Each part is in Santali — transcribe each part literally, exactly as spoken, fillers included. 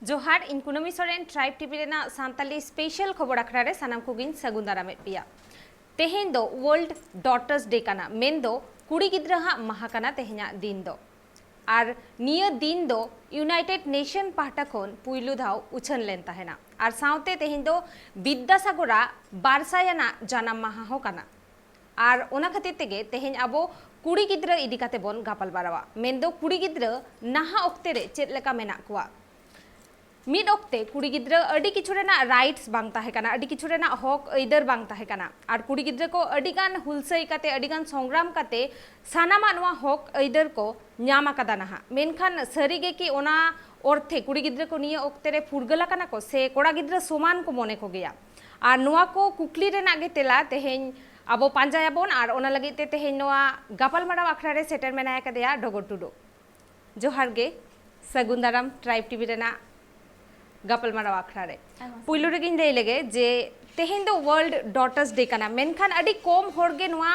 ᱡᱚᱦᱟᱨ, ᱤᱧ ᱠᱩᱱᱟᱹᱢᱤ ᱥᱚᱨᱮᱱ, ᱴᱨᱟᱭᱤᱵᱽ ᱴᱤᱵᱷᱤ ᱨᱮᱱᱟᱜ ᱥᱟᱱᱛᱟᱞᱤ ᱥᱯᱮᱥᱟᱞ ᱠᱷᱚᱵᱚᱨ ᱟᱠᱷᱲᱟ ᱨᱮ ᱥᱟᱱᱟᱢ ᱠᱚᱜᱮᱧ ᱥᱟᱹᱜᱩᱱ ᱫᱟᱨᱟᱢᱮᱫ ᱯᱮᱭᱟ᱾ ᱛᱮᱦᱮᱧ ᱫᱚ ᱣᱟᱨᱞᱰ ᱰᱚᱴᱟᱨᱥ ᱰᱮ ᱠᱟᱱᱟ, ᱢᱮᱱᱫᱚ ᱠᱩᱲᱤ ᱜᱤᱫᱽᱨᱟᱹ ᱦᱟᱜ ᱢᱟᱦᱟ ᱠᱟᱱᱟ ᱛᱮᱦᱮᱧᱟᱜ ᱫᱤᱱ ᱫᱚ᱾ ᱟᱨ ᱱᱤᱭᱟᱹ ᱫᱤᱱ ᱫᱚ ᱤᱭᱩᱱᱟᱭᱴᱮᱰ ᱱᱮᱥᱚᱱ ᱯᱟᱦᱴᱟ ᱠᱷᱚᱱ ᱯᱩᱭᱞᱩ ᱫᱷᱟᱣ ᱩᱪᱷᱟᱹᱱ ᱞᱮᱱ ᱛᱟᱦᱮᱱᱟ᱾ ᱟᱨ ᱥᱟᱶᱛᱮ ᱛᱮᱦᱮᱧ ᱫᱚ ᱵᱤᱫᱽᱫᱟᱥᱟᱜᱚᱨᱟᱜ ᱵᱟᱨ ᱥᱟᱭ ᱟᱱᱟᱜ ᱡᱟᱱᱟᱢ ᱢᱟᱦᱟ ᱦᱚᱸ ᱠᱟᱱᱟ᱾ ᱟᱨ ᱚᱱᱟ ᱠᱷᱟᱹᱛᱤᱨ ᱛᱮᱜᱮ ᱛᱮᱦᱮᱧ ᱟᱵᱚ ᱠᱩᱲᱤ ᱜᱤᱫᱽᱨᱟᱹ ᱤᱫᱤ ᱠᱟᱛᱮ ᱵᱚᱱ ᱜᱟᱯᱟᱞ ᱢᱟᱨᱟᱣᱟ, ᱢᱮᱱᱫᱚ ᱠᱩᱲᱤ ᱜᱤᱫᱽᱨᱟᱹ ᱱᱟᱦᱟᱜ ᱚᱠᱛᱮ ᱨᱮ ᱪᱮᱫ ᱞᱮᱠᱟ ᱢᱮᱱᱟᱜ ᱠᱚᱣᱟ᱾ ᱢᱤᱫ ᱚᱠᱛᱮ ᱠᱩᱲᱤ ᱜᱤᱫᱽᱨᱟᱹ ᱟᱹᱰᱤ ᱠᱤᱪᱷᱩ ᱨᱮᱱᱟᱜ ᱨᱟᱭᱤᱴᱥ ᱵᱟᱝ ᱛᱟᱦᱮᱸ ᱠᱟᱱᱟ, ᱟᱹᱰᱤ ᱠᱤᱪᱷᱩ ᱨᱮᱱᱟᱜ ᱦᱚᱠ ᱟᱹᱭᱫᱟᱹᱨ ᱵᱟᱝ ᱛᱟᱦᱮᱸ ᱠᱟᱱᱟ, ᱟᱨ ᱠᱩᱲᱤ ᱜᱤᱫᱽᱨᱟᱹ ᱠᱚ ᱟᱹᱰᱤ ᱜᱟᱱ ᱦᱩᱞᱥᱟᱹᱭ ᱠᱟᱛᱮ, ᱟᱹᱰᱤ ᱜᱟᱱ ᱥᱚᱝᱜᱨᱟᱢ ᱠᱟᱛᱮ ᱥᱟᱱᱟᱢᱟᱜ ᱱᱚᱣᱟ ᱦᱚᱠ ᱟᱹᱭᱫᱟᱹᱨ ᱠᱚ ᱧᱟᱢ ᱟᱠᱟᱫᱟ ᱱᱟᱦᱟᱜ᱾ ᱢᱮᱱᱠᱷᱟᱱ ᱥᱟᱹᱨᱤ ᱜᱮ ᱠᱤ ᱚᱱᱟ ᱚᱨᱛᱷᱮ ᱠᱩᱲᱤ ᱜᱤᱫᱽᱨᱟᱹ ᱠᱚ ᱱᱤᱭᱟᱹ ᱚᱠᱛᱮ ᱨᱮ ᱯᱷᱩᱨᱜᱟᱹᱞ ᱟᱠᱟᱱᱟ ᱠᱚ ᱥᱮ ᱠᱚᱲᱟ ᱜᱤᱫᱽᱨᱟᱹ ᱥᱚᱢᱟᱱ ᱠᱚ ᱢᱚᱱᱮ ᱠᱚᱜᱮᱭᱟ? ᱟᱨ ᱱᱚᱣᱟ ᱠᱚ ᱠᱩᱠᱞᱤ ᱨᱮᱱᱟᱜ ᱜᱮ ᱛᱮᱞᱟ ᱛᱮᱦᱮᱧ ᱟᱵᱚ ᱯᱟᱸᱡᱟᱭᱟᱵᱚᱱ, ᱟᱨ ᱚᱱᱟ ᱞᱟᱹᱜᱤᱫ ᱛᱮ ᱛᱮᱦᱮᱧ ᱱᱚᱣᱟ ᱜᱟᱯᱟᱞᱢᱟᱨᱟᱣ ᱟᱠᱷᱲᱟ ᱨᱮ ᱥᱮᱴᱮᱨ ᱢᱮᱱᱟᱭ ᱟᱠᱟᱫᱮᱭᱟ ᱰᱚᱜᱚᱨ ᱴᱩᱰᱩ᱾ ᱡᱚᱦᱟᱨ ᱜᱮ, ᱥᱟᱹᱜᱩᱱ ᱫᱟᱨᱟᱢ ᱴᱨᱟᱭᱤᱵᱽ ᱴᱤᱵᱷᱤ ᱨᱮᱱᱟᱜ ᱜᱟᱯᱟᱞᱢᱟᱨᱟᱣ ᱟᱠᱷᱲᱟ ᱨᱮ᱾ ᱟᱭᱢᱟ ᱥᱟᱨᱦᱟᱣ᱾ ᱯᱩᱭᱞᱩ ᱨᱮᱜᱮᱧ ᱞᱟᱹᱭ ᱞᱮᱜᱮ ᱡᱮ ᱛᱮᱦᱮᱧ ᱫᱚ ᱣᱟᱨᱞᱰ ᱰᱚᱴᱟᱨᱥ ᱰᱮ ᱠᱟᱱᱟ, ᱢᱮᱱᱠᱷᱟᱱ ᱟᱹᱰᱤ ᱠᱚᱢ ᱦᱚᱲ ᱜᱮ ᱱᱚᱣᱟ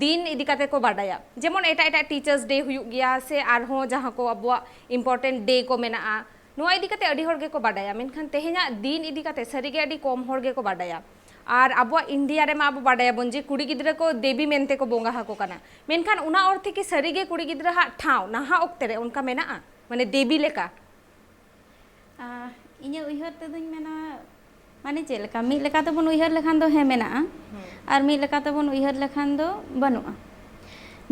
ᱫᱤᱱ ᱤᱫᱤ ᱠᱟᱛᱮ ᱠᱚ ᱵᱟᱰᱟᱭᱟ᱾ ᱡᱮᱢᱚᱱ ᱮᱴᱟᱜ ᱮᱴᱟᱜ ᱴᱤᱪᱟᱨᱥ ᱰᱮ ᱦᱩᱭᱩᱜ ᱜᱮᱭᱟ ᱥᱮ ᱟᱨᱦᱚᱸ ᱡᱟᱦᱟᱸ ᱠᱚ ᱟᱵᱚᱣᱟᱜ ᱤᱢᱯᱚᱨᱴᱮᱱᱴ ᱰᱮ ᱠᱚ ᱢᱮᱱᱟᱜᱼᱟ, ᱱᱚᱣᱟ ᱤᱫᱤ ᱠᱟᱛᱮ ᱟᱹᱰᱤ ᱦᱚᱲ ᱜᱮᱠᱚ ᱵᱟᱰᱟᱭᱟ, ᱢᱮᱱᱠᱷᱟᱱ ᱛᱮᱦᱮᱧᱟᱜ ᱫᱤᱱ ᱤᱫᱤ ᱠᱟᱛᱮ ᱥᱟᱹᱨᱤᱜᱮ ᱟᱹᱰᱤ ᱠᱚᱢ ᱦᱚᱲ ᱜᱮᱠᱚ ᱵᱟᱰᱟᱭᱟ᱾ ᱟᱨ ᱟᱵᱚᱣᱟᱜ ᱤᱱᱰᱤᱭᱟ ᱨᱮᱢᱟ ᱟᱵᱚ ᱵᱟᱰᱟᱭᱟᱵᱚᱱ ᱡᱮ ᱠᱩᱲᱤ ᱜᱤᱫᱽᱨᱟᱹ ᱠᱚ ᱫᱮᱵᱤ ᱢᱮᱱᱛᱮ ᱠᱚ ᱵᱚᱸᱜᱟ ᱟᱠᱚ ᱠᱟᱱᱟ, ᱢᱮᱱᱠᱷᱟᱱ ᱚᱱᱟ ᱚᱨᱛᱷᱮ ᱠᱤ ᱥᱟᱹᱨᱤᱜᱮ ᱠᱩᱲᱤ ᱜᱤᱫᱽᱨᱟᱹ ᱦᱟᱜ ᱴᱷᱟᱶ ᱱᱟᱦᱟᱜ ᱚᱠᱛᱮ ᱨᱮ ᱚᱱᱠᱟ ᱢᱮᱱᱟᱜᱼᱟ, ᱢᱟᱱᱮ ᱫᱮᱵᱤ ᱞᱮᱠᱟ? ᱟᱨ ᱤᱧᱟᱹᱜ ᱩᱭᱦᱟᱹᱨ ᱛᱮᱫᱚᱧ ᱢᱮᱱᱟ, ᱢᱟᱱᱮ ᱪᱮᱫ ᱞᱮᱠᱟ, ᱢᱤᱫ ᱞᱮᱠᱟ ᱛᱮᱵᱚᱱ ᱩᱭᱦᱟᱹᱨ ᱞᱮᱠᱷᱟᱱ ᱫᱚ ᱦᱮᱸ ᱢᱮᱱᱟᱜᱼᱟ, ᱦᱩᱸ᱾ ᱟᱨ ᱢᱤᱫ ᱞᱮᱠᱟ ᱛᱮᱵᱚᱱ ᱩᱭᱦᱟᱹᱨ ᱞᱮᱠᱷᱟᱱ ᱫᱚ ᱵᱟᱹᱱᱩᱜᱼᱟ᱾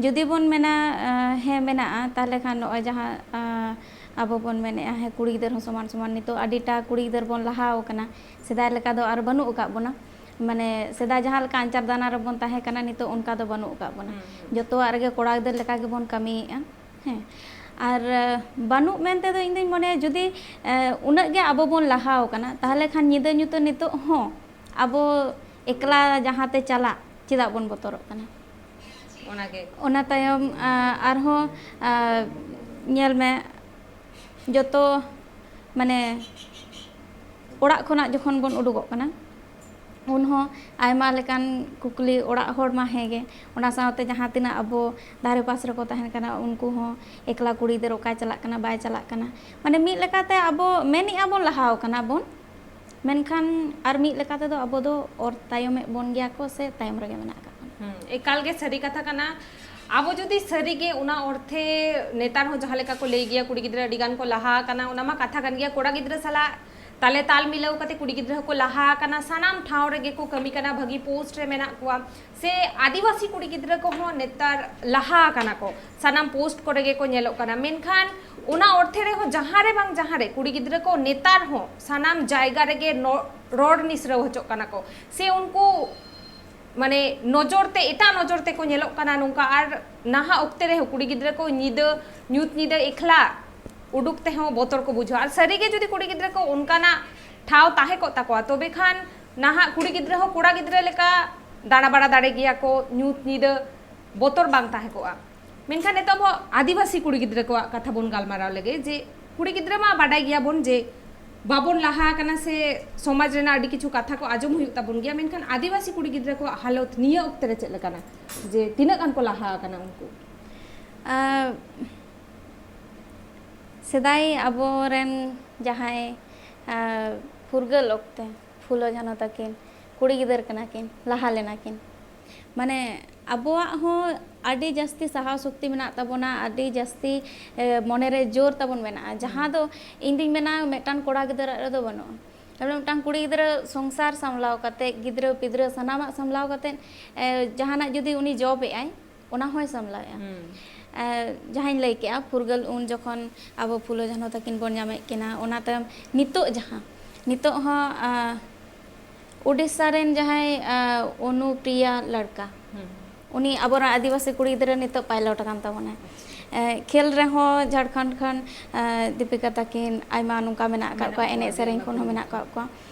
ᱡᱩᱫᱤ ᱵᱚᱱ ᱢᱮᱱᱟ, ᱟᱸ, ᱦᱮᱸ ᱢᱮᱱᱟᱜᱼᱟ, ᱛᱟᱦᱚᱞᱮ ᱠᱷᱟᱱ ᱱᱚᱜᱼᱚᱭ ᱡᱟᱦᱟᱸ, ᱟᱸ, ᱟᱵᱚ ᱵᱚᱱ ᱢᱮᱱᱮᱫᱼᱟ, ᱦᱮᱸ, ᱠᱩᱲᱤ ᱜᱤᱫᱟᱹᱨ ᱦᱚᱸ ᱥᱚᱢᱟᱱ ᱥᱚᱢᱟᱱ, ᱱᱤᱛᱚᱜ ᱟᱹᱰᱤᱴᱟ ᱠᱩᱲᱤ ᱜᱤᱫᱟᱹᱨ ᱵᱚᱱ ᱞᱟᱦᱟᱣ ᱟᱠᱟᱱᱟ, ᱥᱮᱫᱟᱭ ᱞᱮᱠᱟ ᱫᱚ ᱟᱨ ᱵᱟᱹᱱᱩᱜ ᱟᱠᱟᱫ ᱵᱚᱱᱟ᱾ ᱢᱟᱱᱮ ᱥᱮᱫᱟᱭ ᱡᱟᱦᱟᱸ ᱞᱮᱠᱟ ᱟᱧᱪᱟᱨ ᱫᱟᱱᱟ ᱨᱮᱵᱚᱱ ᱛᱟᱦᱮᱸ ᱠᱟᱱᱟ, ᱱᱤᱛᱚᱜ ᱚᱱᱠᱟ ᱫᱚ ᱵᱟᱹᱱᱩᱜ ᱟᱠᱟᱫ ᱵᱚᱱᱟ᱾ ᱦᱩᱸ, ᱦᱩᱸ᱾ ᱡᱚᱛᱚᱣᱟᱜ ᱨᱮᱜᱮ ᱠᱚᱲᱟ ᱜᱤᱫᱟᱹᱨ ᱞᱮᱠᱟ ᱜᱮᱵᱚᱱ ᱠᱟᱹᱢᱤᱭᱮᱫᱼᱟ᱾ ᱦᱮᱸ, ᱟᱨ, ᱟᱸ, ᱵᱟᱹᱱᱩᱜ ᱢᱮᱱᱛᱮ ᱫᱚ ᱤᱧ ᱫᱩᱧ ᱢᱚᱱᱮᱭᱟ, ᱡᱩᱫᱤ, ᱟᱸ, ᱩᱱᱟᱹᱜ ᱜᱮ ᱟᱵᱚ ᱵᱚᱱ ᱞᱟᱦᱟᱣ ᱠᱟᱱᱟ, ᱛᱟᱦᱚᱞᱮ ᱠᱷᱟᱱ ᱧᱤᱫᱟᱹ ᱧᱩᱛᱟᱹ ᱱᱤᱛᱚᱜ ᱦᱚᱸ ᱟᱵᱚ ᱮᱠᱞᱟ ᱡᱟᱦᱟᱸ ᱛᱮ ᱪᱟᱞᱟᱜ ᱪᱮᱫᱟᱜ ᱵᱚᱱ ᱵᱚᱛᱚᱨᱚᱜ ᱠᱟᱱᱟ? ᱚᱱᱟᱜᱮ᱾ ᱚᱱᱟ ᱛᱟᱭᱚᱢ, ᱟᱸ, ᱟᱨᱦᱚᱸ, ᱟᱸ, ᱧᱮᱞ ᱢᱮ, ᱡᱚᱛᱚ, ᱢᱟᱱᱮ, ᱚᱲᱟᱜ ᱠᱷᱚᱱᱟᱜ ᱡᱚᱠᱷᱚᱱ ᱵᱚᱱ ᱩᱰᱩᱠᱚᱜ ᱠᱟᱱᱟ, ᱩᱱᱦᱚᱸ ᱟᱭᱢᱟ ᱞᱮᱠᱟᱱ ᱠᱩᱠᱞᱤ, ᱚᱲᱟᱜ ᱦᱚᱲ ᱢᱟ ᱦᱮᱸ ᱜᱮ, ᱚᱱᱟ ᱥᱟᱶᱛᱮ ᱡᱟᱦᱟᱸ ᱛᱤᱱᱟᱹᱜ ᱟᱵᱚ ᱫᱷᱟᱨᱮ ᱯᱟᱥ ᱨᱮᱠᱚ ᱛᱟᱦᱮᱱ ᱠᱟᱱᱟ, ᱩᱱᱠᱩ ᱦᱚᱸ ᱮᱠᱞᱟ ᱠᱩᱲᱤ ᱜᱤᱫᱟᱹᱨ ᱚᱠᱟᱭ ᱪᱟᱞᱟᱜ ᱠᱟᱱᱟ, ᱵᱟᱭ ᱪᱟᱞᱟᱜ ᱠᱟᱱᱟ, ᱢᱟᱱᱮ ᱢᱤᱫ ᱞᱮᱠᱟᱛᱮ ᱟᱵᱚ ᱢᱮᱱᱮᱜᱼᱟ ᱵᱚᱱ ᱞᱟᱦᱟᱣ ᱠᱟᱱᱟ ᱵᱚᱱ, ᱢᱮᱱᱠᱷᱟᱱ ᱟᱨ ᱢᱤᱫ ᱞᱮᱠᱟ ᱛᱮᱫᱚ ᱟᱵᱚ ᱫᱚ ᱚᱨ ᱛᱟᱭᱚᱢᱮᱫ ᱵᱚᱱ ᱜᱮᱭᱟ ᱠᱚ ᱥᱮ ᱛᱟᱭᱚᱢ ᱨᱮᱜᱮ ᱢᱮᱱᱟᱜ ᱟᱠᱟᱫ ᱵᱚᱱᱟ᱾ ᱦᱩᱸ, ᱮᱠᱟᱞ ᱜᱮ ᱥᱟᱹᱨᱤ ᱠᱟᱛᱷᱟ ᱠᱟᱱᱟ᱾ ᱟᱵᱚ ᱡᱩᱫᱤ ᱥᱟᱹᱨᱤ ᱜᱮ ᱚᱱᱟ ᱚᱨᱛᱷᱮ ᱱᱮᱛᱟᱨ ᱦᱚᱸ ᱡᱟᱦᱟᱸ ᱞᱮᱠᱟ ᱠᱚ ᱞᱟᱹᱭ ᱜᱮᱭᱟ, ᱠᱩᱲᱤ ᱜᱤᱫᱽᱨᱟᱹ ᱟᱹᱰᱤ ᱜᱟᱱ ᱠᱚ ᱞᱟᱦᱟ ᱟᱠᱟᱱᱟ, ᱚᱱᱟ ᱢᱟ ᱠᱟᱛᱷᱟ ᱠᱟᱱ ᱜᱮᱭᱟ᱾ ᱠᱚᱲᱟ ᱜᱤᱫᱽᱨᱟᱹ ᱥᱟᱞᱟᱜ ᱛᱟᱞᱮ ᱛᱟᱞ ᱢᱤᱞᱟᱹᱣ ᱠᱟᱛᱮ ᱠᱩᱲᱤ ᱜᱤᱫᱽᱨᱟᱹ ᱦᱚᱸᱠᱚ ᱞᱟᱦᱟ ᱟᱠᱟᱱᱟ, ᱥᱟᱱᱟᱢ ᱴᱷᱟᱶ ᱨᱮᱜᱮ ᱠᱚ ᱠᱟᱹᱢᱤ ᱠᱟᱱᱟ, ᱵᱷᱟᱹᱜᱤ ᱯᱳᱥᱴ ᱨᱮ ᱢᱮᱱᱟᱜ ᱠᱚᱣᱟ, ᱥᱮ ᱟᱹᱫᱤᱵᱟᱹᱥᱤ ᱠᱩᱲᱤ ᱜᱤᱫᱽᱨᱟᱹ ᱠᱚᱦᱚᱸ ᱱᱮᱛᱟᱨ ᱞᱟᱦᱟ ᱟᱠᱟᱱᱟ ᱠᱚ, ᱥᱟᱱᱟᱢ ᱯᱳᱥᱴ ᱠᱚᱨᱮ ᱜᱮᱠᱚ ᱧᱮᱞᱚᱜ ᱠᱟᱱᱟ᱾ ᱢᱮᱱᱠᱷᱟᱱ ᱚᱱᱟ ᱚᱨᱛᱷᱮ ᱨᱮᱦᱚᱸ ᱡᱟᱦᱟᱸ ᱨᱮ ᱵᱟᱝ ᱡᱟᱦᱟᱸ ᱨᱮ ᱠᱩᱲᱤ ᱜᱤᱫᱽᱨᱟᱹ ᱠᱚ ᱱᱮᱛᱟᱨ ᱦᱚᱸ ᱥᱟᱱᱟᱢ ᱡᱟᱭᱜᱟ ᱨᱮᱜᱮ ᱱᱚ-, ᱨᱚᱲ ᱱᱤᱥᱨᱟᱹᱣ ᱦᱚᱪᱚᱜ ᱠᱟᱱᱟ ᱠᱚ, ᱥᱮ ᱩᱱᱠᱩ ᱢᱟᱱᱮ ᱱᱚᱡᱚᱨ ᱛᱮ, ᱮᱴᱟᱜ ᱱᱚᱡᱚᱨ ᱛᱮᱠᱚ ᱧᱮᱞᱚᱜ ᱠᱟᱱᱟ ᱱᱚᱝᱠᱟ᱾ ᱟᱨ ᱱᱟᱦᱟᱜ ᱚᱠᱛᱮ ᱨᱮᱦᱚᱸ ᱠᱩᱲᱤ ᱜᱤᱫᱽᱨᱟᱹ ᱠᱚ ᱧᱤᱫᱟᱹ, ᱧᱩᱛ ᱧᱤᱫᱟᱹ ᱮᱠᱞᱟ ᱩᱰᱩᱠ ᱛᱮᱦᱚᱸ ᱵᱚᱛᱚᱨ ᱠᱚ ᱵᱩᱡᱷᱟᱹᱣᱟ᱾ ᱟᱨ ᱥᱟᱹᱨᱤᱜᱮ ᱡᱩᱫᱤ ᱠᱩᱲᱤ ᱜᱤᱫᱽᱨᱟᱹ ᱠᱚ ᱚᱱᱠᱟᱱᱟᱜ ᱴᱷᱟᱶ ᱛᱟᱦᱮᱸ ᱠᱚᱜ ᱛᱟᱠᱚᱣᱟ, ᱛᱚᱵᱮ ᱠᱷᱟᱱ ᱱᱟᱦᱟᱜ ᱠᱩᱲᱤ ᱜᱤᱫᱽᱨᱟᱹ ᱦᱚᱸ ᱠᱚᱲᱟ ᱜᱤᱫᱽᱨᱟᱹ ᱞᱮᱠᱟ ᱫᱟᱬᱟ ᱵᱟᱲᱟ ᱫᱟᱲᱮ ᱜᱮᱭᱟ ᱠᱚ, ᱧᱩᱛ ᱧᱤᱫᱟᱹ ᱵᱚᱛᱚᱨ ᱵᱟᱝ ᱛᱟᱦᱮᱸ ᱠᱚᱜᱼᱟ᱾ ᱢᱮᱱᱠᱷᱟᱱ ᱱᱤᱛᱚᱜ ᱟᱵᱚ ᱟᱹᱫᱤᱵᱟᱹᱥᱤ ᱠᱩᱲᱤ ᱜᱤᱫᱽᱨᱟᱹ ᱠᱚᱣᱟᱜ ᱠᱟᱛᱷᱟ ᱵᱚᱱ ᱜᱟᱞᱢᱟᱨᱟᱣ ᱞᱮᱜᱮ, ᱡᱮ ᱠᱩᱲᱤ ᱜᱤᱫᱽᱨᱟᱹ ᱢᱟ ᱵᱟᱰᱟᱭ ᱜᱮᱭᱟᱵᱚᱱ ᱡᱮ ᱵᱟᱵᱚᱱ ᱞᱟᱦᱟ ᱟᱠᱟᱱᱟ, ᱥᱮ ᱥᱚᱢᱟᱡᱽ ᱨᱮᱱᱟᱜ ᱟᱹᱰᱤ ᱠᱤᱪᱷᱩ ᱠᱟᱛᱷᱟ ᱠᱚ ᱟᱸᱡᱚᱢ ᱦᱩᱭᱩᱜ ᱛᱟᱵᱚᱱ ᱜᱮᱭᱟ, ᱢᱮᱱᱠᱷᱟᱱ ᱟᱹᱫᱤᱵᱟᱹᱥᱤ ᱠᱩᱲᱤ ᱜᱤᱫᱽᱨᱟᱹ ᱠᱚᱣᱟᱜ ᱦᱟᱞᱚᱛ ᱱᱤᱭᱟᱹ ᱚᱠᱛᱮ ᱨᱮ ᱪᱮᱫ ᱞᱮᱠᱟᱱᱟ, ᱡᱮ ᱛᱤᱱᱟᱹᱜ ᱜᱟᱱ ᱠᱚ ᱞᱟᱦᱟ ᱟᱠᱟᱱᱟ ᱩᱱᱠᱩ? ᱟᱨ ᱥᱮᱫᱟᱭ ᱟᱵᱚᱨᱮᱱ ᱡᱟᱦᱟᱸᱭ, ᱟᱨ ᱯᱷᱩᱨᱜᱟᱹᱞ ᱚᱠᱛᱮ ᱯᱷᱩᱞᱳ ᱡᱷᱟᱱᱚ ᱛᱟᱹᱠᱤᱱ ᱠᱩᱲᱤ ᱜᱤᱫᱟᱹᱨ ᱠᱟᱱᱟ ᱠᱤᱱ, ᱞᱟᱦᱟ ᱞᱮᱱᱟ ᱠᱤᱱ, ᱢᱟᱱᱮ ᱟᱵᱚᱣᱟᱜ ᱦᱚᱸ ᱟᱹᱰᱤ ᱡᱟᱹᱥᱛᱤ ᱥᱟᱦᱟᱣ ᱥᱚᱠᱛᱤ ᱢᱮᱱᱟᱜ ᱛᱟᱵᱚᱱᱟ, ᱟᱹᱰᱤ ᱡᱟᱹᱥᱛᱤ, ᱮ, ᱢᱚᱱᱮᱨᱮ ᱡᱳᱨ ᱛᱟᱵᱚᱱ ᱢᱮᱱᱟᱜᱼᱟ, ᱡᱟᱦᱟᱸ ᱫᱚ ᱤᱧ ᱫᱩᱧ ᱢᱮᱱᱟ ᱢᱤᱫᱴᱟᱝ ᱠᱚᱲᱟ ᱜᱤᱫᱟᱹᱨᱟᱜ ᱨᱮᱫᱚ ᱵᱟᱹᱱᱩᱜᱼᱟ᱾ ᱛᱟᱨᱯᱚᱨᱮ ᱢᱤᱫᱴᱟᱝ ᱠᱩᱲᱤ ᱜᱤᱫᱽᱨᱟᱹ ᱥᱚᱝᱥᱟᱨ ᱥᱟᱢᱞᱟᱣ ᱠᱟᱛᱮ, ᱜᱤᱫᱽᱨᱟᱹ ᱯᱤᱫᱽᱨᱟᱹ ᱥᱟᱱᱟᱢᱟᱜ ᱥᱟᱢᱞᱟᱣ ᱠᱟᱛᱮ, ᱮ, ᱡᱟᱦᱟᱱᱟᱜ ᱡᱩᱫᱤ ᱩᱱᱤ ᱡᱚᱵ ᱮᱜᱼᱟᱭ, ᱚᱱᱟ ᱦᱚᱸᱭ ᱥᱟᱢᱞᱟᱣᱮᱜᱼᱟ᱾ ᱦᱩᱸ᱾ ᱮ, ᱡᱟᱦᱟᱸᱧ ᱞᱟᱹᱭ ᱠᱮᱜᱼᱟ, ᱯᱷᱩᱨᱜᱟᱹᱞ ᱩᱱ ᱡᱚᱠᱷᱚᱱ ᱟᱵᱚ ᱯᱷᱩᱞᱳ ᱡᱷᱟᱱᱚ ᱛᱟᱹᱠᱤᱱ ᱵᱚᱱ ᱧᱟᱢᱮᱫ ᱠᱤᱱᱟ, ᱚᱱᱟ ᱛᱟᱭᱚᱢ ᱱᱤᱛᱚᱜ ᱡᱟᱦᱟᱸ, ᱱᱤᱛᱚᱜ ᱦᱚᱸ, ᱟ, ᱳᱰᱤᱥᱟ ᱨᱮᱱ ᱡᱟᱦᱟᱸᱭ, ᱟ, ᱚᱱᱩᱯᱨᱤᱭᱟ ᱞᱟᱲᱠᱟ, ᱦᱩᱸ᱾ ᱩᱱᱤ ᱟᱵᱚᱨᱮᱱ ᱟᱹᱫᱤᱵᱟᱹᱥᱤ ᱠᱩᱲᱤ ᱜᱤᱫᱽᱨᱟᱹ ᱱᱤᱛᱚᱜ ᱯᱟᱭᱞᱚᱴ ᱟᱠᱟᱱ ᱛᱟᱵᱚᱱᱟᱭ᱾ ᱮ, ᱠᱷᱮᱞ ᱨᱮᱦᱚᱸ ᱡᱷᱟᱲᱠᱷᱚᱸᱰ ᱠᱷᱚᱱ, ᱮ, ᱫᱤᱯᱤᱠᱟ ᱛᱟᱹᱠᱤᱱ, ᱟᱭᱢᱟ ᱱᱚᱝᱠᱟ ᱢᱮᱱᱟᱜ ᱟᱠᱟᱫ ᱢᱮᱱᱟᱜ ᱠᱚᱣᱟ, ᱠᱚᱣᱟ, ᱮᱱᱮᱡ ᱥᱮᱨᱮᱧ ᱟᱭᱢᱟ ᱠᱷᱚᱱ ᱦᱚᱸ ᱠᱚ᱾ ᱢᱮᱱᱟᱜ ᱟᱠᱟᱫ ᱠᱚᱣᱟ᱾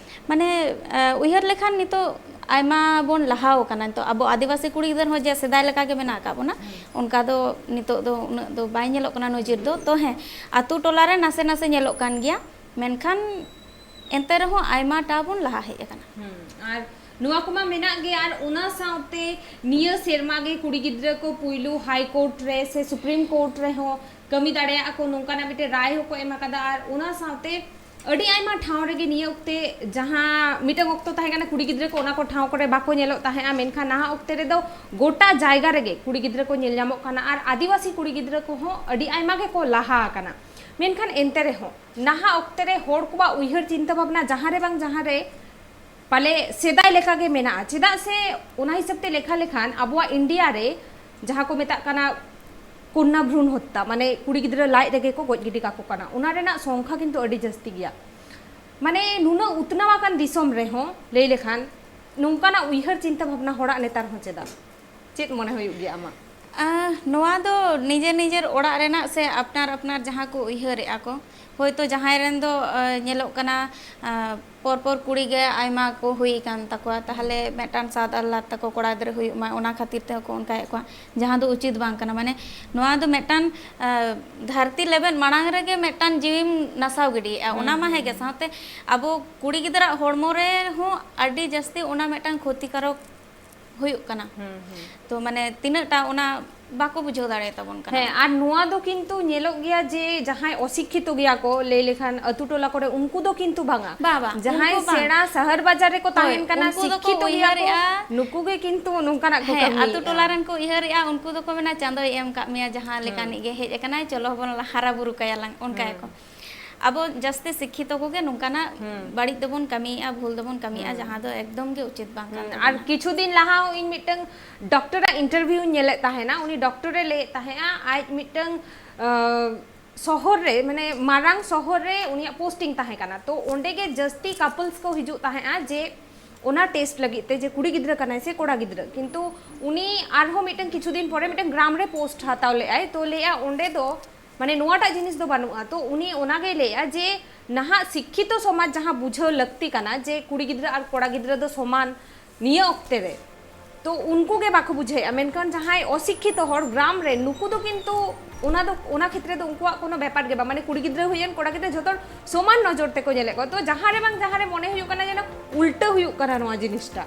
ᱢᱟᱱᱮ, ᱮ, ᱩᱭᱦᱟᱹᱨ ᱞᱮᱠᱷᱟᱱ ᱱᱤᱛᱚᱜ ᱟᱭᱢᱟ ᱵᱚᱱ ᱞᱟᱦᱟᱣ ᱟᱠᱟᱱᱟ᱾ ᱱᱤᱛᱚᱜ ᱟᱵᱚ ᱟᱹᱫᱤᱵᱟᱹᱥᱤ ᱠᱩᱲᱤ ᱜᱤᱫᱟᱹᱨ ᱦᱚᱸ ᱡᱮ ᱥᱮᱫᱟᱭ ᱞᱮᱠᱟ ᱜᱮ ᱢᱮᱱᱟᱜ ᱟᱠᱟᱫ ᱵᱚᱱᱟ, ᱚᱱᱠᱟ ᱫᱚ ᱱᱤᱛᱚᱜ ᱫᱚ ᱩᱱᱟᱹᱜ ᱫᱚ ᱵᱟᱭ ᱧᱮᱞᱚᱜ ᱠᱟᱱᱟ ᱱᱚᱡᱤᱨ ᱫᱚ᱾ ᱛᱚ ᱦᱮᱸ, ᱟᱛᱳ ᱴᱚᱞᱟ ᱨᱮ ᱱᱟᱥᱮ ᱱᱟᱥᱮ ᱧᱮᱞᱚᱜ ᱠᱟᱱ ᱜᱮᱭᱟ, ᱢᱮᱱᱠᱷᱟᱱ ᱮᱱᱛᱮ ᱨᱮᱦᱚᱸ ᱟᱭᱢᱟ ᱴᱟ ᱵᱚᱱ ᱞᱟᱦᱟ ᱦᱮᱡ ᱟᱠᱟᱱᱟ᱾ ᱦᱩᱸ, ᱟᱨ ᱱᱚᱣᱟ ᱠᱚᱢᱟ ᱢᱮᱱᱟᱜ ᱜᱮ, ᱟᱨ ᱚᱱᱟ ᱥᱟᱶᱛᱮ ᱱᱤᱭᱟᱹ ᱥᱮᱨᱢᱟ ᱜᱮ ᱠᱩᱲᱤ ᱜᱤᱫᱽᱨᱟᱹ ᱠᱚ ᱯᱩᱭᱞᱩ ᱦᱟᱭ ᱠᱳᱨᱴ ᱨᱮ ᱥᱮ ᱥᱩᱯᱨᱤᱢ ᱠᱳᱨᱴ ᱨᱮᱦᱚᱸ ᱠᱟᱹᱢᱤ ᱫᱟᱲᱮᱭᱟᱜᱼᱟ ᱠᱚ, ᱱᱚᱝᱠᱟᱱᱟᱜ ᱢᱤᱫᱴᱮᱱ ᱨᱟᱭ ᱦᱚᱸᱠᱚ ᱮᱢ ᱟᱠᱟᱫᱟ᱾ ᱟᱨ ᱚᱱᱟ ᱥᱟᱶᱛᱮ ᱟᱹᱰᱤ ᱟᱭᱢᱟ ᱴᱷᱟᱶ ᱨᱮᱜᱮ ᱱᱤᱭᱟᱹ ᱚᱠᱛᱮ, ᱡᱟᱦᱟᱸ ᱢᱤᱫᱴᱟᱝ ᱚᱠᱛᱚ ᱛᱟᱦᱮᱸ ᱠᱟᱱᱟ ᱠᱩᱲᱤ ᱜᱤᱫᱽᱨᱟᱹ ᱠᱚ ᱚᱱᱟ ᱠᱚ ᱴᱷᱟᱶ ᱠᱚᱨᱮ ᱵᱟᱠᱚ ᱧᱮᱞᱚᱜ ᱛᱟᱦᱮᱸᱜᱼᱟ, ᱢᱮᱱᱠᱷᱟᱱ ᱱᱟᱦᱟᱜ ᱚᱠᱛᱮ ᱨᱮᱫᱚ ᱜᱚᱴᱟ ᱡᱟᱭᱜᱟ ᱨᱮᱜᱮ ᱠᱩᱲᱤ ᱜᱤᱫᱽᱨᱟᱹ ᱠᱚ ᱧᱮᱞ ᱧᱟᱢᱚᱜ ᱠᱟᱱᱟ᱾ ᱟᱨ ᱟᱹᱫᱤᱵᱟᱹᱥᱤ ᱠᱩᱲᱤ ᱜᱤᱫᱽᱨᱟᱹ ᱠᱚᱦᱚᱸ ᱟᱹᱰᱤ ᱟᱭᱢᱟ ᱜᱮᱠᱚ ᱞᱟᱦᱟ ᱟᱠᱟᱱᱟ᱾ ᱢᱮᱱᱠᱷᱟᱱ ᱮᱱᱛᱮ ᱨᱮᱦᱚᱸ ᱱᱟᱦᱟᱜ ᱚᱠᱛᱮ ᱨᱮ ᱦᱚᱲ ᱠᱚᱣᱟᱜ ᱩᱭᱦᱟᱹᱨ ᱪᱤᱱᱛᱟᱹ ᱵᱷᱟᱵᱽᱱᱟ ᱡᱟᱦᱟᱸ ᱨᱮ ᱵᱟᱝ ᱡᱟᱦᱟᱸ ᱨᱮ ᱯᱟᱞᱮ ᱥᱮᱫᱟᱭ ᱞᱮᱠᱟ ᱜᱮ ᱢᱮᱱᱟᱜᱼᱟ᱾ ᱪᱮᱫᱟᱜ ᱥᱮ ᱚᱱᱟ ᱦᱤᱥᱟᱹᱵ ᱛᱮ ᱞᱮᱠᱷᱟ ᱞᱮᱠᱷᱟᱱ ᱟᱵᱚᱣᱟᱜ ᱤᱱᱰᱤᱭᱟ ᱨᱮ ᱡᱟᱦᱟᱸ ᱠᱚ ᱢᱮᱛᱟᱜ ᱠᱟᱱᱟ ᱠᱚᱱᱭᱟ ᱵᱷᱨᱩᱱ ᱦᱚᱛᱛᱟ, ᱢᱟᱱᱮ ᱠᱩᱲᱤ ᱜᱤᱫᱽᱨᱟᱹ ᱞᱟᱡ ᱨᱮᱜᱮ ᱠᱚ ᱜᱚᱡ ᱜᱤᱰᱤ ᱠᱟᱠᱚ ᱠᱟᱱᱟ, ᱚᱱᱟ ᱨᱮᱱᱟᱜ ᱥᱚᱝᱠᱷᱟ ᱠᱤᱱᱛᱩ ᱟᱹᱰᱤ ᱡᱟᱹᱥᱛᱤ ᱜᱮᱭᱟ᱾ ᱢᱟᱱᱮ ᱱᱩᱱᱟᱹᱜ ᱩᱛᱱᱟᱹᱣ ᱟᱠᱟᱱ ᱫᱤᱥᱚᱢ ᱨᱮᱦᱚᱸ ᱞᱟᱹᱭ ᱞᱮᱠᱷᱟᱱ ᱱᱚᱝᱠᱟᱱᱟᱜ ᱩᱭᱦᱟᱹᱨ ᱪᱤᱱᱛᱟᱹ ᱵᱷᱟᱵᱽᱱᱟ ᱦᱚᱲᱟᱜ ᱱᱮᱛᱟᱨ ᱦᱚᱸ ᱪᱮᱫᱟᱜ? ᱪᱮᱫ ᱢᱚᱱᱮ ᱦᱩᱭᱩᱜ ᱜᱮᱭᱟ ᱟᱢᱟᱜ? ᱟᱦ, ᱱᱚᱣᱟ ᱫᱚ ᱱᱤᱡᱮᱨ ᱱᱤᱡᱮᱨ ᱚᱲᱟᱜ ᱨᱮᱱᱟᱜ ᱥᱮ ᱟᱯᱱᱟᱨ ᱟᱯᱱᱟᱨ ᱡᱟᱦᱟᱸ ᱠᱚ ᱩᱭᱦᱟᱹᱨᱮᱜᱼᱟ ᱠᱚ, ᱦᱳᱭᱛᱳ ᱡᱟᱦᱟᱸᱭ ᱨᱮᱱ ᱫᱚ, ᱟᱦ, ᱧᱮᱞᱚᱜ ᱠᱟᱱᱟ, ᱟᱦ, ᱯᱚᱨ ᱯᱚᱨ ᱠᱩᱲᱤ ᱜᱮ ᱟᱭᱢᱟ ᱠᱚ ᱦᱩᱭ ᱟᱠᱟᱱ ᱛᱟᱠᱚᱣᱟ, ᱛᱟᱦᱚᱞᱮ ᱢᱤᱫᱴᱟᱝ ᱥᱟᱫ ᱟᱦᱞᱟᱫ ᱛᱟᱠᱚ ᱠᱚᱲᱟ ᱜᱤᱫᱽᱨᱟᱹ ᱦᱩᱭᱩᱜ ᱢᱟ, ᱚᱱᱟ ᱠᱷᱟᱹᱛᱤᱨ ᱛᱮᱦᱚᱸ ᱠᱚ ᱚᱱᱠᱟᱭᱮᱫ ᱠᱚᱣᱟ, ᱡᱟᱦᱟᱸ ᱫᱚ ᱩᱪᱤᱛ ᱵᱟᱝ ᱠᱟᱱᱟ᱾ ᱢᱟᱱᱮ ᱱᱚᱣᱟ ᱫᱚ ᱢᱤᱫᱴᱟᱝ, ᱟᱦ, ᱫᱷᱟᱹᱨᱛᱤ ᱞᱮᱵᱮᱫ ᱢᱟᱲᱟᱝ ᱨᱮᱜᱮ ᱢᱤᱫᱴᱟᱝ ᱡᱤᱣᱤᱢ ᱱᱟᱥᱟᱣ ᱜᱤᱰᱤᱭᱮᱫᱼᱟ, ᱚᱱᱟ ᱢᱟ ᱦᱮᱸ ᱜᱮ, ᱥᱟᱶᱛᱮ ᱟᱵᱚ ᱠᱩᱲᱤ ᱜᱤᱫᱽᱨᱟᱹᱣᱟᱜ ᱦᱚᱲᱢᱚ ᱨᱮᱦᱚᱸ ᱟᱹᱰᱤ ᱡᱟᱹᱥᱛᱤ ᱚᱱᱟ ᱢᱤᱫᱴᱟᱝ ᱠᱷᱚᱛᱤᱠᱟᱨᱚᱠ ᱦᱩᱭᱩᱜ ᱠᱟᱱᱟ᱾ ᱦᱩᱸ, ᱦᱩᱸ᱾ ᱛᱚ ᱢᱟᱱᱮ ᱛᱤᱱᱟᱹᱜ ᱴᱟ ᱚᱱᱟ ᱵᱟᱠᱚ ᱵᱩᱡᱷᱟᱹᱣ ᱫᱟᱲᱮᱭᱟᱛᱟᱵᱚᱱ ᱠᱟᱱᱟ᱾ ᱦᱮᱸ, ᱟᱨ ᱱᱚᱣᱟ ᱫᱚ ᱠᱤᱱᱛᱩ ᱧᱮᱞᱚᱜ ᱜᱮᱭᱟ ᱡᱮ ᱡᱟᱦᱟᱸᱭ ᱚᱥᱤᱠᱠᱷᱤᱛᱚ ᱜᱮᱭᱟ ᱠᱚ, ᱞᱟᱹᱭ ᱞᱮᱠᱷᱟᱱ ᱟᱹᱛᱩ ᱴᱚᱞᱟ ᱠᱚᱨᱮ, ᱩᱱᱠᱩ ᱫᱚ ᱠᱤᱱᱛᱩ ᱵᱟᱝᱟ᱾ ᱵᱟ, ᱵᱟ, ᱡᱟᱦᱟᱸᱭ ᱩᱱᱠᱩ ᱵᱟᱝ᱾ ᱥᱮᱬᱟ ᱥᱟᱦᱟᱨ ᱵᱟᱡᱟᱨ ᱨᱮᱠᱚ ᱦᱳᱭ, ᱛᱟᱦᱮᱱ ᱠᱟᱱᱟ, ᱩᱱᱠᱩ ᱫᱚᱠᱚ ᱥᱤᱠᱠᱷᱤᱛᱚ ᱜᱮᱭᱟ ᱠᱚ, ᱩᱭᱦᱟᱹᱨᱮᱜᱼᱟ᱾ ᱱᱩᱠᱩ ᱜᱮ ᱠᱤᱱᱛᱩ ᱱᱚᱝᱠᱟᱱᱟᱜ ᱠᱚ ᱦᱮᱸ, ᱠᱟᱹᱢᱤᱭᱮᱫᱼᱟ᱾ ᱟᱹᱛᱩ ᱴᱚᱞᱟ ᱨᱮᱱ ᱠᱚ ᱩᱭᱦᱟᱹᱨᱮᱜᱼᱟ, ᱩᱱᱠᱩ ᱫᱚᱠᱚ ᱢᱮᱱᱟ, "ᱪᱟᱸᱫᱚᱭ ᱮᱢ ᱠᱟᱜ ᱢᱮᱭᱟ, ᱡᱟᱦᱟᱸ ᱞᱮᱠᱟᱱᱤᱡ ᱦᱩᱸ᱾ ᱜᱮ ᱦᱮᱡ ᱟᱠᱟᱱᱟᱭ, ᱪᱚᱞᱚ ᱵᱚᱱ ᱦᱟᱨᱟ ᱵᱩᱨᱩ ᱠᱟᱭᱟ ᱞᱟᱝ", ᱚᱱᱠᱟᱭᱟᱠᱚ᱾ ᱦᱩᱸ᱾ ᱟᱵᱚ ᱡᱟᱹᱥᱛᱤ ᱥᱤᱠᱠᱷᱤᱛᱚ ᱠᱚᱜᱮ ᱱᱚᱝᱠᱟᱱᱟᱜ ᱦᱩᱸ᱾ ᱵᱟᱹᱲᱤᱡ ᱫᱚᱵᱚᱱ ᱠᱟᱹᱢᱤᱭᱮᱫᱼᱟ, ᱵᱷᱩᱞ ᱫᱚᱵᱚᱱ ᱠᱟᱹᱢᱤᱭᱮᱫᱼᱟ, ᱦᱩᱸ᱾ ᱡᱟᱦᱟᱸ ᱫᱚ ᱮᱠᱫᱚᱢ ᱜᱮ ᱩᱪᱤᱛ ᱵᱟᱝ ᱠᱟᱱ ᱦᱩᱸ᱾ ᱟᱨ ᱛᱟᱵᱚᱱᱟ᱾ ᱠᱤᱪᱷᱩ ᱫᱤᱱ ᱞᱟᱦᱟ ᱦᱚᱸ ᱤᱧ ᱢᱤᱫᱴᱟᱝ ᱰᱚᱠᱴᱚᱨᱟᱜ ᱤᱱᱴᱟᱨᱵᱷᱤᱭᱩᱧ ᱧᱮᱞᱮᱫ ᱛᱟᱦᱮᱱᱟ᱾ ᱩᱱᱤ ᱰᱚᱠᱴᱚᱨᱮ ᱞᱟᱹᱭᱮᱫ ᱛᱟᱦᱮᱸᱜᱼᱟ, ᱟᱡ ᱢᱤᱫᱴᱟᱝ, ᱟᱸ, ᱥᱚᱦᱚᱨ ᱨᱮ, ᱢᱟᱱᱮ ᱢᱟᱨᱟᱝ ᱥᱚᱦᱚᱨ ᱨᱮ ᱩᱱᱤᱭᱟᱜ ᱯᱳᱥᱴᱤᱝ ᱛᱟᱦᱮᱸ ᱠᱟᱱᱟ, ᱛᱚ ᱚᱸᱰᱮ ᱜᱮ ᱡᱟᱹᱥᱛᱤ ᱠᱟᱯᱞᱥ ᱠᱚ ᱦᱤᱡᱩᱜ ᱛᱟᱦᱮᱸᱜᱼᱟ ᱡᱮ ᱚᱱᱟ ᱴᱮᱥᱴ ᱞᱟᱹᱜᱤᱫ ᱛᱮ ᱡᱮ ᱠᱩᱲᱤ ᱜᱤᱫᱽᱨᱟᱹ ᱠᱟᱱᱟᱭ ᱥᱮ ᱠᱚᱲᱟ ᱜᱤᱫᱽᱨᱟᱹ᱾ ᱠᱤᱱᱛᱩ ᱩᱱᱤ ᱟᱨᱦᱚᱸ ᱢᱤᱫᱴᱟᱝ ᱠᱤᱪᱷᱩ ᱫᱤᱱ ᱯᱚᱨᱮ ᱢᱤᱫᱴᱟᱝ ᱜᱨᱟᱢ ᱨᱮ ᱯᱳᱥᱴ ᱦᱟᱛᱟᱣ ᱞᱮᱫᱟᱭ, ᱛᱚ ᱞᱟᱹᱭᱮᱫᱼᱟ ᱚᱸᱰᱮ ᱫᱚ ᱢᱟᱱᱮ ᱱᱚᱣᱟᱴᱟᱜ ᱡᱤᱱᱤᱥ ᱫᱚ ᱵᱟᱹᱱᱩᱜᱼᱟ᱾ ᱛᱚ ᱩᱱᱤ ᱚᱱᱟ ᱜᱮᱭ ᱞᱟᱹᱭᱮᱫᱼᱟ ᱡᱮ ᱱᱟᱦᱟᱜ ᱥᱤᱠᱠᱷᱤᱛᱚ ᱥᱚᱢᱟᱡᱽ ᱡᱟᱦᱟᱸ ᱵᱩᱡᱷᱟᱹᱣ ᱞᱟᱹᱠᱛᱤ ᱠᱟᱱᱟ ᱡᱮ ᱠᱩᱲᱤ ᱜᱤᱫᱽᱨᱟᱹ ᱟᱨ ᱠᱚᱲᱟ ᱜᱤᱫᱽᱨᱟᱹ ᱫᱚ ᱥᱚᱢᱟᱱ ᱱᱤᱭᱟᱹ ᱚᱠᱛᱮ ᱨᱮ, ᱛᱚ ᱩᱱᱠᱩ ᱜᱮ ᱵᱟᱠᱚ ᱵᱩᱡᱷᱟᱹᱣᱮᱫᱼᱟ᱾ ᱢᱮᱱᱠᱷᱟᱱ ᱡᱟᱦᱟᱸᱭ ᱚᱥᱤᱠᱠᱷᱤᱛᱚ ᱦᱚᱲ ᱜᱨᱟᱢ ᱨᱮ, ᱱᱩᱠᱩ ᱫᱚ ᱠᱤᱱᱛᱩ ᱚᱱᱟ ᱫᱚ, ᱚᱱᱟ ᱠᱷᱮᱛᱨᱮ ᱫᱚ ᱩᱱᱠᱩᱣᱟᱜ ᱠᱳᱱᱳ ᱵᱮᱯᱟᱨ ᱜᱮ ᱵᱟᱝ, ᱢᱟᱱᱮ ᱠᱩᱲᱤ ᱜᱤᱫᱽᱨᱟᱹ ᱦᱩᱭᱮᱱ ᱠᱚᱲᱟ ᱜᱤᱫᱽᱨᱟᱹ ᱡᱷᱚᱛᱚ ᱦᱚᱲ ᱥᱚᱢᱟᱱ ᱱᱚᱡᱚᱨ ᱛᱮᱠᱚ ᱧᱮᱞᱮᱫ ᱠᱚᱣᱟ᱾ ᱛᱚ ᱡᱟᱦᱟᱸ ᱨᱮ ᱵᱟᱝ ᱡᱟᱦᱟᱸ ᱨᱮ ᱢᱚᱱᱮ ᱦᱩᱭᱩᱜ ᱠᱟᱱᱟ ᱡᱮᱱᱚ ᱩᱞᱴᱟᱹ ᱦᱩᱭᱩᱜ ᱠᱟᱱᱟ ᱱᱚᱣᱟ ᱡᱤᱱᱤᱥᱴᱟ᱾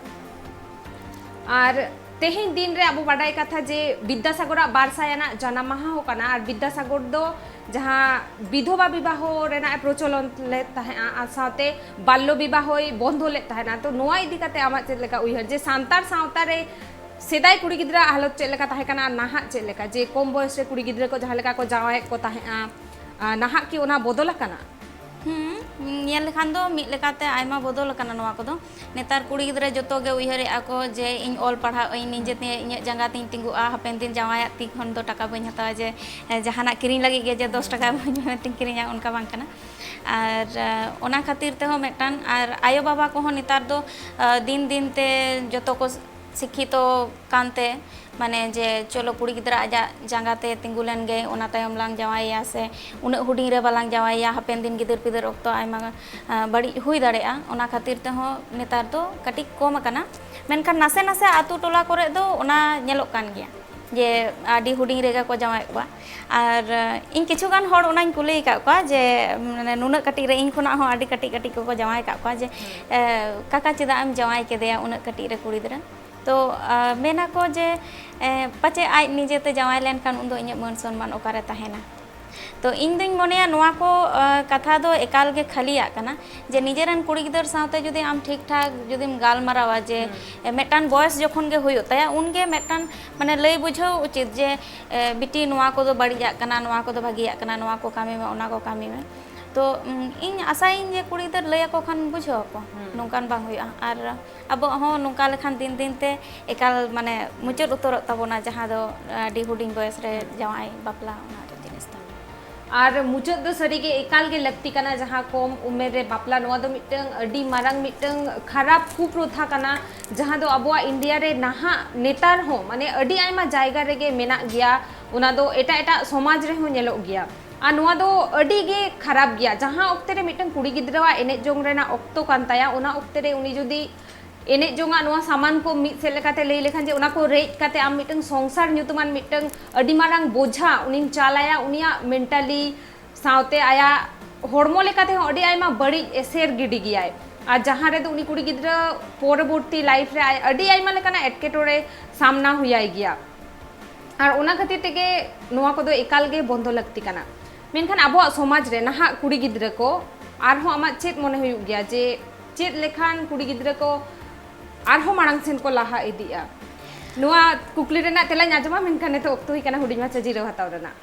ᱟᱨ ᱛᱮᱦᱮᱧ ᱫᱤᱱ ᱨᱮ ᱟᱵᱚ ᱵᱟᱰᱟᱭ ᱠᱟᱛᱷᱟ ᱡᱮ ᱵᱤᱫᱽᱫᱟᱥᱟᱜᱚᱨᱟᱜ ᱵᱟᱨ ᱥᱟᱭ ᱟᱱᱟᱜ ᱡᱟᱱᱟᱢ ᱢᱟᱦᱟ ᱦᱚᱸ ᱠᱟᱱᱟ, ᱟᱨ ᱵᱤᱫᱽᱫᱟᱥᱟᱜᱚᱨ ᱫᱚ ᱡᱟᱦᱟᱸ ᱵᱤᱫᱷᱚᱵᱟ ᱵᱤᱵᱟᱦᱚ ᱨᱮᱱᱟᱜ ᱮ ᱯᱨᱚᱪᱚᱞᱚᱱ ᱞᱮᱫ ᱛᱟᱦᱮᱸᱜᱼᱟ, ᱟᱨ ᱥᱟᱶᱛᱮ ᱵᱟᱞᱞᱚ ᱵᱤᱵᱟᱦᱚᱭ ᱵᱚᱱᱫᱷᱚ ᱞᱮᱫ ᱛᱟᱦᱮᱱᱟ᱾ ᱛᱚ ᱱᱚᱣᱟ ᱤᱫᱤ ᱠᱟᱛᱮ ᱟᱢᱟᱜ ᱪᱮᱫ ᱞᱮᱠᱟ ᱩᱭᱦᱟᱹᱨ ᱡᱮ ᱥᱟᱱᱛᱟᱲ ᱥᱟᱶᱛᱟ ᱨᱮ ᱥᱮᱫᱟᱭ ᱠᱩᱲᱤ ᱜᱤᱫᱽᱨᱟᱹᱣᱟᱜ ᱦᱟᱞᱚᱛ ᱪᱮᱫ ᱞᱮᱠᱟ ᱛᱟᱦᱮᱸ ᱠᱟᱱᱟ ᱟᱨ ᱱᱟᱦᱟᱜ ᱪᱮᱫ ᱞᱮᱠᱟ, ᱡᱮ ᱠᱚᱢ ᱵᱚᱭᱚᱥ ᱨᱮ ᱠᱩᱲᱤ ᱜᱤᱫᱽᱨᱟᱹ ᱠᱚ ᱡᱟᱦᱟᱸ ᱞᱮᱠᱟ ᱠᱚ ᱡᱟᱶᱟᱭᱮᱫ ᱠᱚ ᱛᱟᱦᱮᱸᱜᱼᱟ, ᱟᱨ ᱱᱟᱦᱟᱜ ᱠᱤ ᱚᱱᱟ ᱵᱚᱫᱚᱞ ᱟᱠᱟᱱᱟ? ᱦᱩᱸ, ᱧᱮᱞ ᱞᱮᱠᱷᱟᱱ ᱫᱚ ᱢᱤᱫ ᱞᱮᱠᱟᱛᱮ ᱟᱭᱢᱟ ᱵᱚᱫᱚᱞ ᱟᱠᱟᱱᱟ ᱱᱚᱣᱟ ᱠᱚᱫᱚ᱾ ᱱᱮᱛᱟᱨ ᱠᱩᱲᱤ ᱜᱤᱫᱽᱨᱟᱹ ᱡᱚᱛᱚ ᱜᱮ ᱩᱭᱦᱟᱹᱨᱮᱫᱼᱟ ᱠᱚ ᱡᱮ ᱤᱧ ᱚᱞ ᱯᱟᱲᱦᱟᱜ ᱟᱹᱧ, ᱱᱤᱡᱮ ᱛᱮ ᱤᱧᱟᱹᱜ ᱡᱟᱸᱜᱟ ᱛᱤᱧ ᱛᱤᱸᱜᱩᱜᱼᱟ, ᱦᱟᱯᱮᱱ ᱫᱤᱱ ᱡᱟᱶᱟᱭᱟᱜ ᱛᱤ ᱠᱷᱚᱱ ᱫᱚ ᱴᱟᱠᱟ ᱵᱟᱹᱧ ᱦᱟᱛᱟᱣᱟ, ᱡᱮ ᱡᱟᱦᱟᱱᱟᱜ ᱠᱤᱨᱤᱧ ᱞᱟᱹᱜᱤᱫ ᱜᱮ ᱡᱮ ᱫᱚᱥ ᱴᱟᱠᱟ ᱤᱢᱟᱹᱧ ᱢᱮ, ᱢᱤᱫᱴᱮᱱ ᱠᱤᱨᱤᱧᱟ, ᱚᱱᱠᱟ ᱵᱟᱝ ᱠᱟᱱᱟ᱾ ᱟᱨ ᱚᱱᱟ ᱠᱷᱟᱹᱛᱤᱨ ᱛᱮᱦᱚᱸ ᱢᱤᱫᱴᱟᱝ, ᱟᱨ ᱟᱭᱳᱼᱵᱟᱵᱟ ᱠᱚᱦᱚᱸ ᱱᱮᱛᱟᱨ ᱫᱚ ᱫᱤᱱ ᱫᱤᱱ ᱛᱮ ᱡᱚᱛᱚ ᱠᱚ ᱥᱤᱠᱠᱷᱤᱛᱚ ᱠᱟᱱᱛᱮ, ᱢᱟᱱᱮ ᱡᱮ ᱪᱚᱞᱚ ᱠᱩᱲᱤ ᱜᱤᱫᱽᱨᱟᱹ ᱟᱡᱟᱜ ᱡᱟᱸᱜᱟ ᱛᱮ ᱛᱤᱸᱜᱩ ᱞᱮᱱ ᱜᱮ, ᱚᱱᱟ ᱛᱟᱭᱚᱢ ᱞᱟᱝ ᱡᱟᱶᱟᱭᱮᱭᱟ, ᱥᱮ ᱩᱱᱟᱹᱜ ᱦᱩᱰᱤᱧ ᱨᱮ ᱵᱟᱞᱟᱝ ᱡᱟᱶᱟᱭᱮᱭᱟ, ᱦᱟᱯᱮᱱ ᱫᱤᱱ ᱜᱤᱫᱟᱹᱨ ᱯᱤᱫᱟᱹᱨ ᱚᱠᱛᱚ ᱟᱭᱢᱟ ᱵᱟᱹᱲᱤᱡ ᱦᱩᱭ ᱫᱟᱲᱮᱭᱟᱜᱼᱟ᱾ ᱚᱱᱟ ᱠᱷᱟᱹᱛᱤᱨ ᱛᱮᱦᱚᱸ ᱱᱮᱛᱟᱨ ᱫᱚ ᱠᱟᱹᱴᱤᱡ ᱠᱚᱢ ᱟᱠᱟᱱᱟ᱾ ᱢᱮᱱᱠᱷᱟᱱ ᱱᱟᱥᱮ ᱱᱟᱥᱮ ᱟᱛᱳ ᱴᱚᱞᱟ ᱠᱚᱨᱮ ᱫᱚ ᱚᱱᱟ ᱧᱮᱞᱚᱜ ᱠᱟᱱ ᱜᱮᱭᱟ ᱡᱮ ᱟᱹᱰᱤ ᱦᱩᱰᱤᱧ ᱨᱮᱜᱮ ᱠᱚ ᱡᱟᱶᱟᱭᱮᱫ ᱠᱚᱣᱟ᱾ ᱟᱨ ᱤᱧ ᱠᱤᱪᱷᱩ ᱜᱟᱱ ᱦᱚᱲ ᱚᱱᱟᱧ ᱠᱩᱞᱤ ᱟᱠᱟᱫ ᱠᱚᱣᱟ ᱡᱮ ᱢᱟᱱᱮ ᱱᱩᱱᱟᱹᱜ ᱠᱟᱹᱴᱤᱡ ᱨᱮ, ᱤᱧ ᱠᱷᱚᱱᱟᱜ ᱦᱚᱸ ᱟᱹᱰᱤ ᱠᱟᱹᱴᱤᱡ ᱠᱟᱹᱴᱤᱡ ᱠᱚᱠᱚ ᱡᱟᱶᱟᱭ ᱟᱠᱟᱫ ᱠᱚᱣᱟ ᱡᱮ, "ᱮ, ᱠᱟᱠᱟ, ᱪᱮᱫᱟᱜ ᱮᱢ ᱡᱟᱶᱟᱭ ᱠᱮᱫᱮᱭᱟ ᱩᱱᱟᱹᱜ ᱠᱟᱹᱴᱤᱡ ᱨᱮ ᱠᱩᱲᱤ ᱜᱤᱫᱽᱨᱟᱹ?" ᱛᱚ ᱢᱮᱱᱟᱠᱚ ᱡᱮ ᱯᱟᱪᱮ ᱟᱡ ᱱᱤᱡᱮᱛᱮ ᱡᱟᱶᱟᱭ ᱞᱮᱱᱠᱷᱟᱱ ᱩᱱᱫᱚ ᱤᱧᱟᱹᱜ ᱢᱟᱹᱱ ᱥᱚᱱᱢᱟᱱ ᱚᱠᱟᱨᱮ ᱛᱟᱦᱮᱱᱟ? ᱛᱚ ᱤᱧ ᱫᱩᱧ ᱢᱚᱱᱮᱭᱟ ᱱᱚᱣᱟ ᱠᱚ ᱠᱟᱛᱷᱟ ᱫᱚ ᱮᱠᱟᱞ ᱜᱮ ᱠᱷᱟᱹᱞᱤᱭᱟᱜ ᱠᱟᱱᱟ᱾ ᱡᱮ ᱱᱤᱡᱮᱨᱮᱱ ᱠᱩᱲᱤ ᱜᱤᱫᱟᱹᱨ ᱥᱟᱶᱛᱮ ᱡᱩᱫᱤ ᱟᱢ ᱴᱷᱤᱠ ᱴᱷᱟᱠ ᱡᱩᱫᱤᱢ ᱜᱟᱞᱢᱟᱨᱟᱣᱟ, ᱡᱮ ᱢᱤᱫᱴᱟᱝ ᱵᱚᱭᱮᱥ ᱡᱚᱠᱷᱚᱱ ᱜᱮ ᱦᱩᱭᱩᱜ ᱛᱟᱭᱟ, ᱩᱱᱜᱮ ᱢᱤᱫᱴᱟᱝ ᱢᱟᱱᱮ ᱞᱟᱹᱭ ᱵᱩᱡᱷᱟᱹᱣ ᱩᱪᱤᱛ ᱡᱮ, ᱵᱤᱴᱤ, ᱱᱚᱣᱟ ᱠᱚᱫᱚ ᱵᱟᱹᱲᱤᱡᱟᱜ ᱠᱟᱱᱟ, ᱱᱚᱣᱟ ᱠᱚᱫᱚ ᱵᱷᱟᱹᱜᱤᱭᱟᱜ ᱠᱟᱱᱟ, ᱱᱚᱣᱟ ᱠᱚ ᱠᱟᱹᱢᱤ ᱢᱮ, ᱚᱱᱟ ᱠᱚ ᱠᱟᱹᱢᱤ ᱢᱮ᱾ ᱛᱚ ᱤᱧ ᱟᱥᱟᱭᱟᱹᱧ ᱡᱮ ᱠᱩᱲᱤ ᱜᱤᱫᱟᱹᱨ ᱞᱟᱹᱭ ᱟᱠᱚ ᱠᱷᱟᱱ ᱵᱩᱡᱷᱟᱹᱣ ᱟᱠᱚ, ᱱᱚᱝᱠᱟᱱ ᱵᱟᱝ ᱦᱩᱭᱩᱜᱼᱟ᱾ ᱟᱨ ᱟᱵᱚᱣᱟᱜ ᱦᱚᱸ ᱱᱚᱝᱠᱟ ᱞᱮᱠᱷᱟᱱ ᱫᱤᱱ ᱫᱤᱱ ᱛᱮ ᱮᱠᱟᱞ ᱢᱟᱱᱮ ᱢᱩᱪᱟᱹᱫ ᱩᱛᱟᱹᱨᱚᱜ ᱛᱟᱵᱚᱱᱟ, ᱡᱟᱦᱟᱸ ᱫᱚ ᱟᱹᱰᱤ ᱦᱩᱰᱤᱧ ᱵᱚᱭᱮᱥ ᱨᱮ ᱡᱟᱶᱟᱭ ᱵᱟᱯᱞᱟ, ᱚᱱᱟ ᱠᱚ ᱡᱤᱱᱤᱥ ᱫᱚ᱾ ᱟᱨ ᱢᱩᱪᱟᱹᱫ ᱫᱚ ᱥᱟᱹᱨᱤᱜᱮ ᱮᱠᱟᱞ ᱜᱮ ᱞᱟᱹᱠᱛᱤ ᱠᱟᱱᱟ, ᱡᱟᱦᱟᱸ ᱠᱚᱢ ᱩᱢᱮᱨ ᱨᱮ ᱵᱟᱯᱞᱟ, ᱱᱚᱣᱟ ᱫᱚ ᱢᱤᱫᱴᱟᱝ ᱟᱹᱰᱤ ᱢᱟᱨᱟᱝ ᱢᱤᱫᱴᱟᱝ ᱠᱷᱟᱨᱟᱯ ᱠᱩᱯᱨᱚᱛᱷᱟ ᱠᱟᱱᱟ, ᱡᱟᱦᱟᱸ ᱫᱚ ᱟᱵᱚᱣᱟᱜ ᱤᱱᱰᱤᱭᱟ ᱨᱮ ᱱᱟᱦᱟᱜ ᱱᱮᱛᱟᱨ ᱦᱚᱸ ᱢᱟᱱᱮ ᱟᱹᱰᱤ ᱟᱭᱢᱟ ᱡᱟᱭᱜᱟ ᱨᱮᱜᱮ ᱢᱮᱱᱟᱜ ᱜᱮᱭᱟ᱾ ᱚᱱᱟ ᱫᱚ ᱮᱴᱟᱜ ᱮᱴᱟᱜ ᱥᱚᱢᱟᱡᱽ ᱨᱮᱦᱚᱸ ᱧᱮᱞᱚᱜ ᱜᱮᱭᱟ᱾ ᱟᱨ ᱱᱚᱣᱟ ᱫᱚ ᱟᱹᱰᱤ ᱜᱮ ᱠᱷᱟᱨᱟᱯ ᱜᱮᱭᱟ᱾ ᱡᱟᱦᱟᱸ ᱚᱠᱛᱮ ᱨᱮ ᱢᱤᱫᱴᱟᱝ ᱠᱩᱲᱤ ᱜᱤᱫᱽᱨᱟᱹᱣᱟᱜ ᱮᱱᱮᱡ ᱡᱚᱝ ᱨᱮᱱᱟᱜ ᱚᱠᱛᱚ ᱠᱟᱱ ᱛᱟᱭᱟ, ᱚᱱᱟ ᱚᱠᱛᱮ ᱨᱮ ᱩᱱᱤ ᱡᱩᱫᱤ ᱮᱱᱮᱡ ᱡᱚᱝᱟᱜ ᱱᱚᱣᱟ ᱥᱟᱢᱟᱱ ᱠᱚ ᱢᱤᱫ ᱥᱮᱫ ᱞᱮᱠᱟᱛᱮ ᱞᱟᱹᱭ ᱞᱮᱠᱷᱟᱱ ᱡᱮ ᱚᱱᱟ ᱠᱚ ᱨᱮᱡ ᱠᱟᱛᱮ ᱟᱢ ᱢᱤᱫᱴᱟᱝ ᱥᱚᱝᱥᱟᱨ ᱧᱩᱛᱩᱢᱟᱱ ᱢᱤᱫᱴᱟᱝ ᱟᱹᱰᱤ ᱢᱟᱨᱟᱝ ᱵᱚᱡᱷᱟ ᱩᱱᱤᱢ ᱪᱟᱞᱟᱭᱟ, ᱩᱱᱤᱭᱟᱜ mentally ᱥᱟᱶᱛᱮ ᱟᱭᱟᱜ ᱦᱚᱲᱢᱚ ᱞᱮᱠᱟᱛᱮ ᱦᱚᱸ ᱟᱹᱰᱤ ᱟᱭᱢᱟ ᱵᱟᱹᱲᱤᱡ ᱮᱥᱮᱨ ᱜᱤᱰᱤ ᱜᱮᱭᱟᱭ᱾ ᱟᱨ ᱡᱟᱦᱟᱸ ᱨᱮᱫᱚ ᱩᱱᱤ ᱠᱩᱲᱤ ᱜᱤᱫᱽᱨᱟᱹ ᱯᱚᱨᱚᱵᱚᱨᱛᱤ life ᱨᱮ ᱟᱡ ᱟᱹᱰᱤ ᱟᱭᱢᱟ ᱞᱮᱠᱟᱱᱟᱜ ᱮᱴᱠᱮᱴᱚᱬᱮ ᱥᱟᱢᱱᱟ ᱦᱩᱭᱟᱭ ᱜᱮᱭᱟ᱾ ᱟᱨ ᱚᱱᱟ ᱠᱷᱟᱹᱛᱤᱨ ᱛᱮᱜᱮ ᱱᱚᱣᱟ ᱠᱚᱫᱚ ᱮᱠᱟᱞ ᱜᱮ ᱵᱚᱱᱫᱚ ᱞᱟᱹᱠᱛᱤ ᱠᱟᱱᱟ᱾ ᱢᱮᱱᱠᱷᱟᱱ ᱟᱵᱚᱣᱟᱜ ᱥᱚᱢᱟᱡᱽ ᱨᱮ ᱱᱟᱦᱟᱜ ᱠᱩᱲᱤ ᱜᱤᱫᱽᱨᱟᱹ ᱠᱚ ᱟᱨᱦᱚᱸ ᱟᱢᱟᱜ ᱪᱮᱫ ᱢᱚᱱᱮ ᱦᱩᱭᱩᱜ ᱜᱮᱭᱟ ᱡᱮ ᱪᱮᱫ ᱞᱮᱠᱷᱟᱱ ᱠᱩᱲᱤ ᱜᱤᱫᱽᱨᱟᱹ ᱠᱚ ᱟᱨᱦᱚᱸ ᱢᱟᱲᱟᱝ ᱥᱮᱱ ᱠᱚ ᱞᱟᱦᱟ ᱤᱫᱤᱜᱼᱟ? ᱱᱚᱣᱟ ᱠᱩᱠᱞᱤ ᱨᱮᱱᱟᱜ ᱛᱮᱞᱟᱧ ᱟᱸᱡᱚᱢᱟ, ᱢᱮᱱᱠᱷᱟᱱ ᱱᱤᱛᱚᱜ ᱚᱠᱛᱚ ᱦᱩᱭ ᱠᱟᱱᱟ ᱦᱩᱰᱤᱧ ᱢᱟᱪᱷᱟ ᱡᱤᱨᱟᱹᱣ ᱦᱟᱛᱟᱣ ᱨᱮᱱᱟᱜ᱾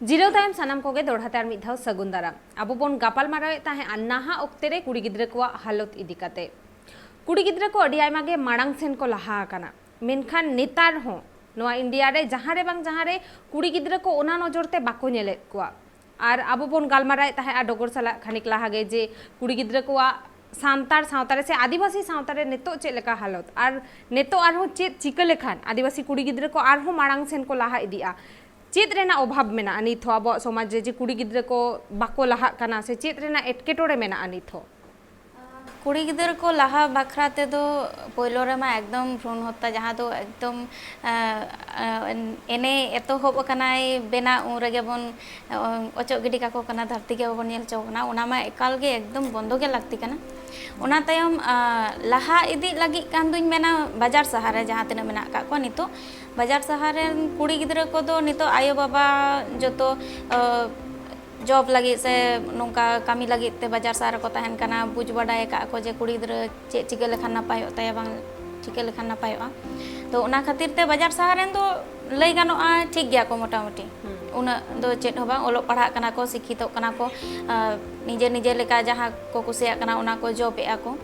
ᱡᱤᱨᱟᱹᱣ ᱛᱟᱭᱚᱢ ᱥᱟᱱᱟᱢ ᱠᱚᱜᱮ ᱫᱚᱲᱦᱟ ᱛᱮ ᱟᱨ ᱢᱤᱫ ᱫᱷᱟᱣ ᱥᱟᱹᱜᱩᱱ ᱫᱟᱨᱟᱢ᱾ ᱟᱵᱚ ᱵᱚᱱ ᱜᱟᱯᱟᱞ ᱢᱟᱨᱟᱣᱮᱫ ᱛᱟᱦᱮᱸᱫ ᱱᱟᱦᱟᱜ ᱚᱠᱛᱮ ᱨᱮ ᱠᱩᱲᱤ ᱜᱤᱫᱽᱨᱟᱹ ᱠᱚᱣᱟᱜ ᱦᱟᱞᱚᱛ ᱤᱫᱤ ᱠᱟᱛᱮ᱾ ᱠᱩᱲᱤ ᱜᱤᱫᱽᱨᱟᱹ ᱠᱚ ᱟᱹᱰᱤ ᱟᱭᱢᱟ ᱜᱮ ᱢᱟᱲᱟᱝ ᱥᱮᱱ ᱠᱚ ᱞᱟᱦᱟ ᱟᱠᱟᱱᱟ, ᱢᱮᱱᱠᱷᱟᱱ ᱱᱮᱛᱟᱨ ᱦᱚᱸ ᱱᱚᱣᱟ ᱤᱱᱰᱤᱭᱟ ᱨᱮ ᱡᱟᱦᱟᱸ ᱨᱮ ᱵᱟᱝ ᱡᱟᱦᱟᱸ ᱨᱮ ᱠᱩᱲᱤ ᱜᱤᱫᱽᱨᱟᱹ ᱠᱚ ᱚᱱᱟ ᱱᱚᱡᱚᱨ ᱛᱮ ᱵᱟᱠᱚ ᱧᱮᱞᱮᱫ ᱠᱚᱣᱟ᱾ ᱟᱨ ᱟᱵᱚ ᱵᱚᱱ ᱜᱟᱞᱢᱟᱨᱟᱣᱮᱫ ᱛᱟᱦᱮᱸᱫᱼᱟ ᱰᱚᱜᱚᱨ ᱥᱟᱞᱟᱜ ᱠᱷᱟᱱᱤᱠ ᱞᱟᱦᱟ ᱜᱮ ᱡᱮ ᱠᱩᱲᱤ ᱜᱤᱫᱽᱨᱟᱹ ᱠᱚᱣᱟᱜ ᱥᱟᱱᱛᱟᱲ ᱥᱟᱶᱛᱟ ᱨᱮ ᱥᱮ ᱟᱹᱫᱤᱵᱟᱹᱥᱤ ᱥᱟᱶᱛᱟ ᱨᱮ ᱱᱤᱛᱚᱜ ᱪᱮᱫ ᱞᱮᱠᱟ ᱦᱟᱞᱚᱛ, ᱟᱨ ᱱᱤᱛᱚᱜ ᱟᱨᱦᱚᱸ ᱪᱮᱫ ᱪᱤᱠᱟᱹ ᱞᱮᱠᱷᱟᱱ ᱟᱹᱫᱤᱵᱟᱹᱥᱤ ᱠᱩᱲᱤ ᱜᱤᱫᱽᱨᱟᱹ ᱠᱚ ᱟᱨᱦᱚᱸ ᱢᱟᱲᱟᱝ ᱥᱮᱱ ᱠᱚ ᱞᱟᱦᱟ ᱤᱫᱤᱜᱼᱟ? ᱪᱮᱫ ᱨᱮᱱᱟᱜ ᱚᱵᱷᱟᱵᱽ ᱢᱮᱱᱟᱜᱼᱟ ᱱᱤᱛ ᱦᱚᱸ ᱟᱵᱚᱣᱟᱜ ᱥᱚᱢᱟᱡᱽ ᱨᱮ ᱡᱮ ᱠᱩᱲᱤ ᱜᱤᱫᱽᱨᱟᱹ ᱠᱚ ᱵᱟᱠᱚ ᱞᱟᱦᱟᱜ ᱠᱟᱱᱟ, ᱥᱮ ᱪᱮᱫ ᱨᱮᱱᱟᱜ ᱮᱴᱠᱮᱴᱚᱬᱮ ᱢᱮᱱᱟᱜᱼᱟ ᱱᱤᱛ ᱦᱚᱸ? ᱠᱩᱲᱤ ᱜᱤᱫᱽᱨᱟᱹ ᱠᱚ ᱞᱟᱦᱟ ᱵᱟᱠᱷᱨᱟ ᱛᱮᱫᱚ ᱯᱳᱭᱞᱳ ᱨᱮᱢᱟ ᱮᱠᱫᱚᱢ ᱵᱷᱨᱩᱱ ᱦᱚᱛᱛᱟ, ᱡᱟᱦᱟᱸ ᱫᱚ ᱮᱠᱫᱚᱢ, ᱮᱸ, ᱮᱸ, ᱮᱱᱮ ᱮᱛᱚᱦᱚᱵ ᱟᱠᱟᱱᱟᱭ ᱵᱮᱱᱟᱣ, ᱩᱱ ᱨᱮᱜᱮ ᱵᱚᱱ, ᱮᱸ, ᱚᱪᱚᱜ ᱜᱤᱰᱤ ᱠᱟᱠᱚ ᱠᱟᱱᱟ, ᱫᱷᱟᱹᱨᱛᱤ ᱜᱮ ᱵᱟᱵᱚᱱ ᱧᱮᱞ ᱦᱚᱪᱚ ᱠᱟᱱᱟ᱾ ᱚᱱᱟ ᱢᱟ ᱮᱠᱟᱞ ᱜᱮ ᱮᱠᱫᱚᱢ ᱵᱚᱱᱫᱚ ᱜᱮ ᱞᱟᱹᱠᱛᱤ ᱠᱟᱱᱟ᱾ ᱚᱱᱟ ᱛᱟᱭᱚᱢ, ᱟᱸ, ᱞᱟᱦᱟ ᱤᱫᱤᱜ ᱞᱟᱹᱜᱤᱫ ᱠᱟᱱ ᱫᱩᱧ ᱢᱮᱱᱟ ᱵᱟᱡᱟᱨ ᱥᱟᱦᱟᱨ ᱨᱮ ᱡᱟᱦᱟᱸ ᱛᱤᱱᱟᱹᱜ ᱢᱮᱱᱟᱜ ᱟᱠᱟᱫ ᱠᱚᱣᱟ ᱱᱤᱛᱚᱜ, ᱵᱟᱡᱟᱨ ᱥᱟᱦᱟᱨ ᱨᱮᱱ ᱠᱩᱲᱤ ᱜᱤᱫᱽᱨᱟᱹ ᱠᱚᱫᱚ ᱱᱤᱛᱚᱜ ᱟᱭᱳᱼᱵᱟᱵᱟ ᱡᱚᱛᱚ, ᱟᱸ, ᱡᱚᱵ ᱞᱟᱹᱜᱤᱫ ᱥᱮ ᱱᱚᱝᱠᱟ ᱠᱟᱹᱢᱤ ᱞᱟᱹᱜᱤᱫ ᱛᱮ ᱵᱟᱡᱟᱨ ᱥᱟᱦᱟᱨ ᱨᱮᱠᱚ ᱛᱟᱦᱮᱱ ᱠᱟᱱᱟ, ᱵᱩᱡᱽ ᱵᱟᱰᱟᱭ ᱟᱠᱟᱫ ᱠᱚ ᱡᱮ ᱠᱩᱲᱤ ᱜᱤᱫᱽᱨᱟᱹ ᱪᱮᱫ ᱪᱤᱠᱟᱹ ᱞᱮᱠᱷᱟᱱ ᱱᱟᱯᱟᱭᱚᱜ ᱛᱟᱭᱟ, ᱵᱟᱝ ᱪᱤᱠᱟᱹ ᱞᱮᱠᱷᱟᱱ ᱱᱟᱯᱟᱭᱚᱜᱼᱟ᱾ ᱛᱚ ᱚᱱᱟ ᱠᱷᱟᱹᱛᱤᱨ ᱛᱮ ᱵᱟᱡᱟᱨ ᱥᱟᱦᱟᱨ ᱨᱮᱱ ᱫᱚ ᱞᱟᱹᱭ ᱜᱟᱱᱚᱜᱼᱟ ᱴᱷᱤᱠ ᱜᱮᱭᱟ ᱠᱚ ᱢᱚᱴᱟᱢᱩᱴᱤ᱾ ᱦᱩᱸ᱾ ᱩᱱᱟᱹᱜ ᱫᱚ ᱪᱮᱫ ᱦᱚᱸ ᱵᱟᱝ, ᱚᱞᱚᱜ ᱯᱟᱲᱦᱟᱜ ᱠᱟᱱᱟ ᱠᱚ, ᱥᱤᱠᱠᱷᱤᱛᱚᱜ ᱠᱟᱱᱟ ᱠᱚ, ᱟᱨ ᱱᱤᱡᱮ ᱱᱤᱡᱮ ᱞᱮᱠᱟ ᱡᱟᱦᱟᱸ ᱠᱚ ᱠᱩᱥᱤᱭᱟᱜ ᱠᱟᱱᱟ ᱚᱱᱟ ᱠᱚ ᱡᱚᱵ ᱮᱫᱼᱟ ᱠᱚ,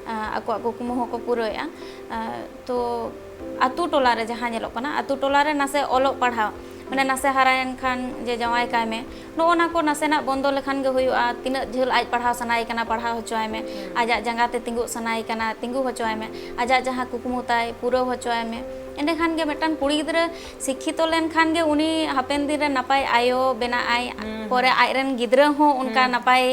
ᱟᱨ ᱟᱠᱚᱣᱟᱜ ᱠᱩᱠᱢᱩ ᱦᱚᱸᱠᱚ ᱯᱩᱨᱟᱹᱣᱮᱫᱼᱟ᱾ ᱟᱨ ᱛᱚ ᱟᱛᱳ ᱴᱚᱞᱟ ᱨᱮ ᱡᱟᱦᱟᱸ ᱧᱮᱞᱚᱜ ᱠᱟᱱᱟ, ᱟᱛᱳ ᱴᱚᱞᱟ ᱨᱮ ᱱᱟᱥᱮ ᱚᱞᱚᱜ ᱯᱟᱲᱦᱟᱣ, ᱢᱟᱱᱮ ᱱᱟᱥᱮ ᱦᱟᱨᱟᱭᱮᱱ ᱠᱷᱟᱱ ᱡᱮ ᱡᱟᱶᱟᱭ ᱠᱟᱭ ᱢᱮ, ᱱᱚᱜᱼᱚ ᱱᱟ ᱠᱚ ᱱᱟᱥᱮᱱᱟᱜ ᱵᱚᱱᱫᱚ ᱞᱮᱠᱷᱟᱱ ᱜᱮ ᱦᱩᱭᱩᱜᱼᱟ᱾ ᱛᱤᱱᱟᱹᱜ ᱡᱷᱟᱹᱞ ᱟᱡ ᱯᱟᱲᱦᱟᱣ ᱥᱟᱱᱟᱭᱮ ᱠᱟᱱᱟ, ᱯᱟᱲᱦᱟᱣ ᱦᱚᱪᱚᱭᱟᱭ ᱢᱮ, ᱦᱩᱸ᱾ ᱟᱡᱟᱜ ᱡᱟᱸᱜᱟ ᱛᱮ ᱛᱤᱸᱜᱩᱜ ᱥᱟᱱᱟᱭᱮ ᱠᱟᱱᱟ, ᱛᱤᱸᱜᱩ ᱦᱚᱪᱚᱭᱟᱭ ᱢᱮ, ᱟᱡᱟᱜ ᱡᱟᱦᱟᱸ ᱠᱩᱠᱢᱩ ᱛᱟᱭ ᱯᱩᱨᱟᱹᱣ ᱦᱚᱪᱚᱭᱟᱭ ᱢᱮ, ᱮᱸᱰᱮᱠᱷᱟᱱ ᱜᱮ ᱢᱤᱫᱴᱟᱝ ᱠᱩᱲᱤ ᱜᱤᱫᱽᱨᱟᱹ ᱥᱤᱠᱠᱷᱤᱛᱚ ᱞᱮᱱᱠᱷᱟᱱ ᱜᱮ ᱩᱱᱤ ᱦᱟᱯᱮᱱ ᱫᱤᱱ ᱨᱮ ᱱᱟᱯᱟᱭ ᱟᱭᱳ ᱵᱮᱱᱟᱜ ᱟᱭ, ᱦᱩᱸ, ᱯᱚᱨᱮ ᱦᱩᱸ᱾ ᱟᱡᱨᱮᱱ ᱜᱤᱫᱽᱨᱟᱹ ᱦᱚᱸ ᱚᱱᱠᱟ ᱦᱩᱸ᱾ ᱱᱟᱯᱟᱭ,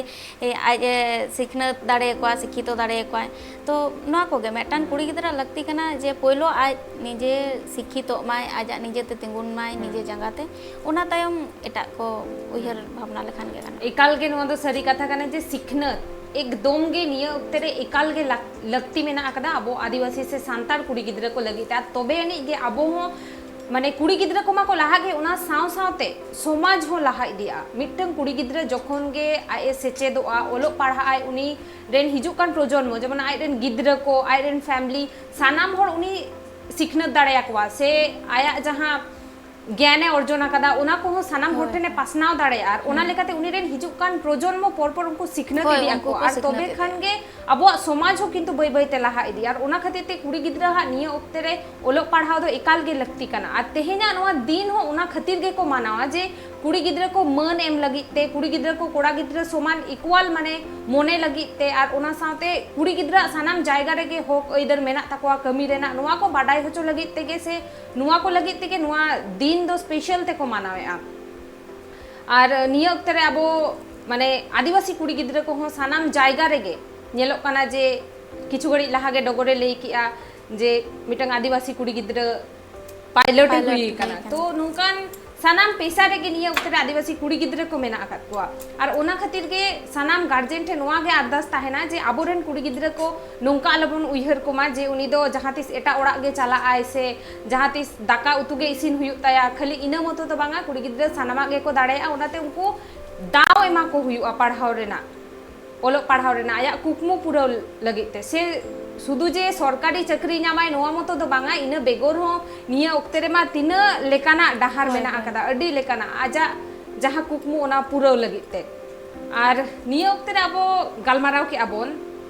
ᱮ, ᱟᱡ ᱮ ᱥᱤᱠᱷᱱᱟᱹᱛ ᱫᱟᱲᱮᱭᱟᱠᱚᱣᱟ, ᱥᱤᱠᱠᱷᱤᱛᱚ ᱫᱟᱲᱮᱭᱟᱠᱚᱣᱟᱭ᱾ ᱛᱚ ᱱᱚᱣᱟ ᱠᱚᱜᱮ ᱢᱤᱫᱴᱟᱝ ᱠᱩᱲᱤ ᱜᱤᱫᱽᱨᱟᱹ ᱞᱟᱹᱠᱛᱤ ᱠᱟᱱᱟ ᱡᱮ ᱯᱳᱭᱞᱳ ᱟᱡ ᱱᱤᱡᱮ ᱥᱤᱠᱠᱷᱤᱛᱚᱜ ᱢᱟᱭ, ᱟᱡᱟᱜ ᱱᱤᱡᱮᱛᱮ ᱛᱤᱸᱜᱩᱱ ᱢᱟᱭ, ᱦᱩᱸ᱾ ᱱᱤᱡᱮ ᱡᱟᱸᱜᱟ ᱛᱮ, ᱚᱱᱟ ᱛᱟᱭᱚᱢ ᱮᱴᱟᱜ ᱠᱚ ᱩᱭᱦᱟᱹᱨ ᱵᱷᱟᱵᱽᱱᱟ ᱞᱮᱠᱷᱟᱱ ᱜᱮ ᱜᱟᱱᱚᱜᱼᱟ᱾ ᱮᱠᱟᱞ ᱜᱮ ᱱᱚᱣᱟ ᱫᱚ ᱥᱟᱹᱨᱤ ᱠᱟᱛᱷᱟ ᱠᱟᱱᱟ ᱡᱮ ᱥᱤᱠᱷᱱᱟᱹᱛ ᱮᱠᱫᱚᱢ ᱜᱮ ᱱᱤᱭᱟᱹ ᱚᱠᱛᱮ ᱨᱮ ᱮᱠᱟᱞ ᱜᱮ ᱞᱟᱠ-, ᱞᱟᱹᱠᱛᱤ ᱢᱮᱱᱟᱜ ᱟᱠᱟᱫᱟ ᱟᱵᱚ ᱟᱹᱫᱤᱵᱟᱹᱥᱤ ᱥᱮ ᱥᱟᱱᱛᱟᱲ ᱠᱩᱲᱤ ᱜᱤᱫᱽᱨᱟᱹ ᱠᱚ ᱞᱟᱹᱜᱤᱫ ᱛᱮ᱾ ᱟᱨ ᱛᱚᱵᱮ ᱟᱹᱱᱤᱡ ᱜᱮ ᱟᱵᱚ ᱦᱚᱸ, ᱢᱟᱱᱮ, ᱠᱩᱲᱤ ᱜᱤᱫᱽᱨᱟᱹ ᱠᱚᱢᱟ ᱠᱚ ᱞᱟᱦᱟᱜ ᱜᱮ, ᱚᱱᱟ ᱥᱟᱶ ᱥᱟᱶᱛᱮ ᱥᱚᱢᱟᱡᱽ ᱦᱚᱸ ᱞᱟᱦᱟ ᱤᱫᱤᱜᱼᱟ᱾ ᱢᱤᱫᱴᱟᱝ ᱠᱩᱲᱤ ᱜᱤᱫᱽᱨᱟᱹ ᱡᱚᱠᱷᱚᱱ ᱜᱮ ᱟᱡ ᱮ ᱥᱮᱪᱮᱫᱚᱜᱼᱟ, ᱚᱞᱚᱜ ᱯᱟᱲᱦᱟᱜ ᱟᱭ, ᱩᱱᱤ ᱨᱮᱱ ᱦᱤᱡᱩᱜ ᱠᱟᱱ ᱯᱨᱚᱡᱚᱱᱢᱚ, ᱡᱮᱢᱚᱱ ᱟᱡ ᱨᱮᱱ ᱜᱤᱫᱽᱨᱟᱹ ᱠᱚ, ᱟᱡ ᱨᱮᱱ ᱯᱷᱮᱢᱤᱞᱤ, ᱥᱟᱱᱟᱢ ᱦᱚᱲ ᱩᱱᱤ ᱥᱤᱠᱷᱱᱟᱹᱛ ᱫᱟᱲᱮᱭᱟᱠᱚᱣᱟ ᱥᱮ ᱟᱭᱟᱜ ᱡᱟᱦᱟᱸ ᱜᱮᱭᱟᱱᱮ ᱚᱨᱡᱚᱱ ᱟᱠᱟᱫᱟ, ᱚᱱᱟ ᱠᱚᱦᱚᱸ ᱥᱟᱱᱟᱢ ᱦᱚᱲ ᱦᱳᱭ, ᱴᱷᱮᱱᱮ ᱦᱳᱭ᱾ ᱯᱟᱥᱱᱟᱣ ᱫᱟᱲᱮᱭᱟᱜᱼᱟ᱾ ᱟᱨ ᱚᱱᱟ ᱦᱩᱸ᱾ ᱞᱮᱠᱟᱛᱮ ᱩᱱᱤ ᱨᱮᱱ ᱦᱤᱡᱩᱜ ᱠᱟᱱ ᱯᱨᱚᱡᱚᱱᱢᱚ ᱯᱚᱨ ᱯᱚᱨ ᱩᱱᱠᱩ ᱥᱤᱠᱷᱱᱟᱹᱛ ᱦᱳᱭ, ᱤᱫᱤᱜ ᱩᱱᱠᱩ ᱟᱠᱚ᱾ ᱠᱚ ᱟᱨ ᱥᱤᱠᱷᱱᱟᱹᱛ ᱛᱚᱵᱮ ᱤᱫᱤᱜᱼᱟ᱾ ᱠᱷᱟᱱ ᱜᱮ ᱟᱵᱚᱣᱟᱜ ᱥᱚᱢᱟᱡᱽ ᱦᱚᱸ ᱠᱤᱱᱛᱩ ᱵᱟᱹᱭ ᱵᱟᱹᱭ ᱛᱮ ᱞᱟᱦᱟ ᱤᱫᱤᱜᱼᱟ᱾ ᱟᱨ ᱚᱱᱟ ᱠᱷᱟᱹᱛᱤᱨ ᱛᱮ ᱠᱩᱲᱤ ᱜᱤᱫᱽᱨᱟᱹ ᱦᱟᱜ ᱱᱤᱭᱟᱹ ᱚᱠᱛᱮ ᱨᱮ ᱚᱞᱚᱜ ᱯᱟᱲᱦᱟᱣ ᱫᱚ ᱮᱠᱟᱞ ᱜᱮ ᱞᱟᱹᱠᱛᱤ ᱠᱟᱱᱟ᱾ ᱟᱨ ᱛᱮᱦᱮᱧᱟᱜ ᱱᱚᱣᱟ ᱫᱤᱱ ᱦᱚᱸ ᱚᱱᱟ ᱠᱷᱟᱹᱛᱤᱨ ᱜᱮᱠᱚ ᱢᱟᱱᱟᱣᱟ ᱡᱮ ᱠᱩᱲᱤ ᱜᱤᱫᱽᱨᱟᱹ ᱠᱚ ᱢᱟᱹᱱ ᱮᱢ ᱞᱟᱹᱜᱤᱫ ᱛᱮ, ᱠᱩᱲᱤ ᱜᱤᱫᱽᱨᱟᱹ ᱠᱚ ᱠᱚᱲᱟ ᱜᱤᱫᱽᱨᱟᱹ ᱥᱚᱢᱟᱱ equal ᱢᱟᱱᱮ ᱢᱚᱱᱮ ᱞᱟᱹᱜᱤᱫ ᱛᱮ, ᱟᱨ ᱚᱱᱟ ᱥᱟᱶᱛᱮ ᱠᱩᱲᱤ ᱜᱤᱫᱽᱨᱟᱹᱣᱟᱜ ᱥᱟᱱᱟᱢ ᱡᱟᱭᱜᱟ ᱨᱮᱜᱮ ᱦᱚᱠ ᱟᱹᱭᱫᱟᱹᱨ ᱢᱮᱱᱟᱜ ᱛᱟᱠᱚᱣᱟ ᱠᱟᱹᱢᱤ ᱨᱮᱱᱟᱜ, ᱱᱚᱣᱟ ᱠᱚ ᱵᱟᱰᱟᱭ ᱦᱚᱪᱚ ᱞᱟᱹᱜᱤᱫ ᱛᱮᱜᱮ ᱥᱮ ᱱᱚᱣᱟ ᱠᱚ ᱞᱟᱹᱜᱤᱫ ᱛᱮᱜᱮ ᱱᱚᱣᱟ ᱫᱤᱱ ᱫᱚ special ᱛᱮᱠᱚ ᱢᱟᱱᱟᱣᱮᱫᱼᱟ᱾ ᱟᱨ ᱱᱤᱭᱟᱹ ᱚᱠᱛᱮ ᱨᱮ ᱟᱵᱚ, ᱢᱟᱱᱮ, ᱟᱹᱫᱤᱵᱟᱹᱥᱤ ᱠᱩᱲᱤ ᱜᱤᱫᱽᱨᱟᱹ ᱠᱚᱦᱚᱸ ᱥᱟᱱᱟᱢ ᱡᱟᱭᱜᱟ ᱨᱮᱜᱮ ᱧᱮᱞᱚᱜ ᱠᱟᱱᱟ ᱡᱮ ᱠᱤᱪᱷᱩ ᱜᱷᱟᱹᱲᱤᱡ ᱞᱟᱦᱟ ᱜᱮ ᱰᱚᱜᱚᱨᱮ ᱞᱟᱹᱭ ᱠᱮᱜᱼᱟ ᱡᱮ ᱢᱤᱫᱴᱟᱝ ᱟᱹᱫᱤᱵᱟᱹᱥᱤ ᱠᱩᱲᱤ ᱜᱤᱫᱽᱨᱟᱹ pilot ᱮ pilot ᱦᱩᱭ ᱦᱩᱭ ᱠᱟᱱᱟ᱾ ᱠᱟᱱᱟ᱾ ᱛᱚ ᱱᱚᱝᱠᱟᱱ ᱥᱟᱱᱟᱢ ᱯᱮᱥᱟ ᱨᱮᱜᱮ ᱱᱤᱭᱟᱹ ᱚᱠᱛᱮ ᱨᱮ ᱟᱹᱫᱤᱵᱟᱹᱥᱤ ᱠᱩᱲᱤ ᱜᱤᱫᱽᱨᱟᱹ ᱠᱚ ᱢᱮᱱᱟᱜ ᱟᱠᱟᱫ ᱠᱚᱣᱟ᱾ ᱟᱨ ᱚᱱᱟ ᱠᱷᱟᱹᱛᱤᱨ ᱜᱮ ᱥᱟᱱᱟᱢ guardian ᱴᱷᱮᱱ ᱱᱚᱣᱟ ᱜᱮ ᱟᱨᱫᱟᱥ ᱛᱟᱦᱮᱱᱟ ᱡᱮ ᱟᱵᱚᱨᱮᱱ ᱠᱩᱲᱤ ᱜᱤᱫᱽᱨᱟᱹ ᱠᱚ ᱱᱚᱝᱠᱟ ᱟᱞᱚᱵᱚᱱ ᱩᱭᱦᱟᱹᱨ ᱠᱚᱢᱟ ᱡᱮ ᱩᱱᱤ ᱫᱚ ᱡᱟᱦᱟᱸ ᱛᱤᱥ ᱮᱴᱟᱜ ᱚᱲᱟᱜ ᱜᱮ ᱪᱟᱞᱟᱜ ᱟᱭ ᱥᱮ ᱡᱟᱦᱟᱸ ᱛᱤᱥ ᱫᱟᱠᱟ ᱩᱛᱩ ᱜᱮ ᱤᱥᱤᱱ ᱦᱩᱭᱩᱜ ᱛᱟᱭᱟ᱾ ᱠᱷᱟᱹᱞᱤ ᱤᱱᱟᱹ ᱢᱚᱛᱚ ᱫᱚ ᱵᱟᱝᱟ, ᱠᱩᱲᱤ ᱜᱤᱫᱽᱨᱟᱹ ᱥᱟᱱᱟᱢᱟᱜ ᱜᱮᱠᱚ ᱫᱟᱲᱮᱭᱟᱜᱼᱟ᱾ ᱚᱱᱟᱛᱮ ᱩᱱᱠᱩ ᱫᱟᱣ ᱮᱢᱟ ᱠᱚ ᱦᱩᱭᱩᱜᱼᱟ ᱯᱟᱲᱦᱟᱣ ᱨᱮᱱᱟᱜ, ᱚᱞᱚᱜ ᱯᱟᱲᱦᱟᱣ ᱨᱮᱱᱟᱜ, ᱟᱭᱟᱜ ᱠᱩᱠᱢᱩ ᱯᱩᱨᱟᱹᱣ ᱞᱟᱹᱜᱤᱫ ᱛᱮ᱾ ᱥᱮ ᱥᱩᱫᱷᱩ ᱡᱮ ᱥᱚᱨᱠᱟᱨᱤ ᱪᱟᱹᱠᱨᱤ ᱧᱟᱢᱟᱭ ᱱᱚᱣᱟ ᱢᱚᱛᱚ ᱫᱚ ᱵᱟᱝᱟ, ᱤᱱᱟᱹ ᱵᱮᱜᱚᱨ ᱦᱚᱸ ᱱᱤᱭᱟᱹ ᱚᱠᱛᱮ ᱨᱮᱢᱟ ᱛᱤᱱᱟᱹᱜ ᱞᱮᱠᱟᱱᱟᱜ ᱰᱟᱦᱟᱨ ᱦᱳᱭ, ᱢᱮᱱᱟᱜ ᱦᱳᱭ᱾ ᱟᱠᱟᱫᱟ, ᱟᱹᱰᱤ ᱞᱮᱠᱟᱱᱟᱜ, ᱟᱡᱟᱜ ᱡᱟᱦᱟᱸ ᱠᱩᱠᱢᱩ ᱚᱱᱟ ᱯᱩᱨᱟᱹᱣ ᱞᱟᱹᱜᱤᱫ ᱛᱮ᱾ ᱟᱨ ᱱᱤᱭᱟᱹ ᱚᱠᱛᱮ ᱨᱮ ᱟᱵᱚ ᱜᱟᱞᱢᱟᱨᱟᱣ ᱠᱮᱜᱼᱟ ᱵᱚᱱ,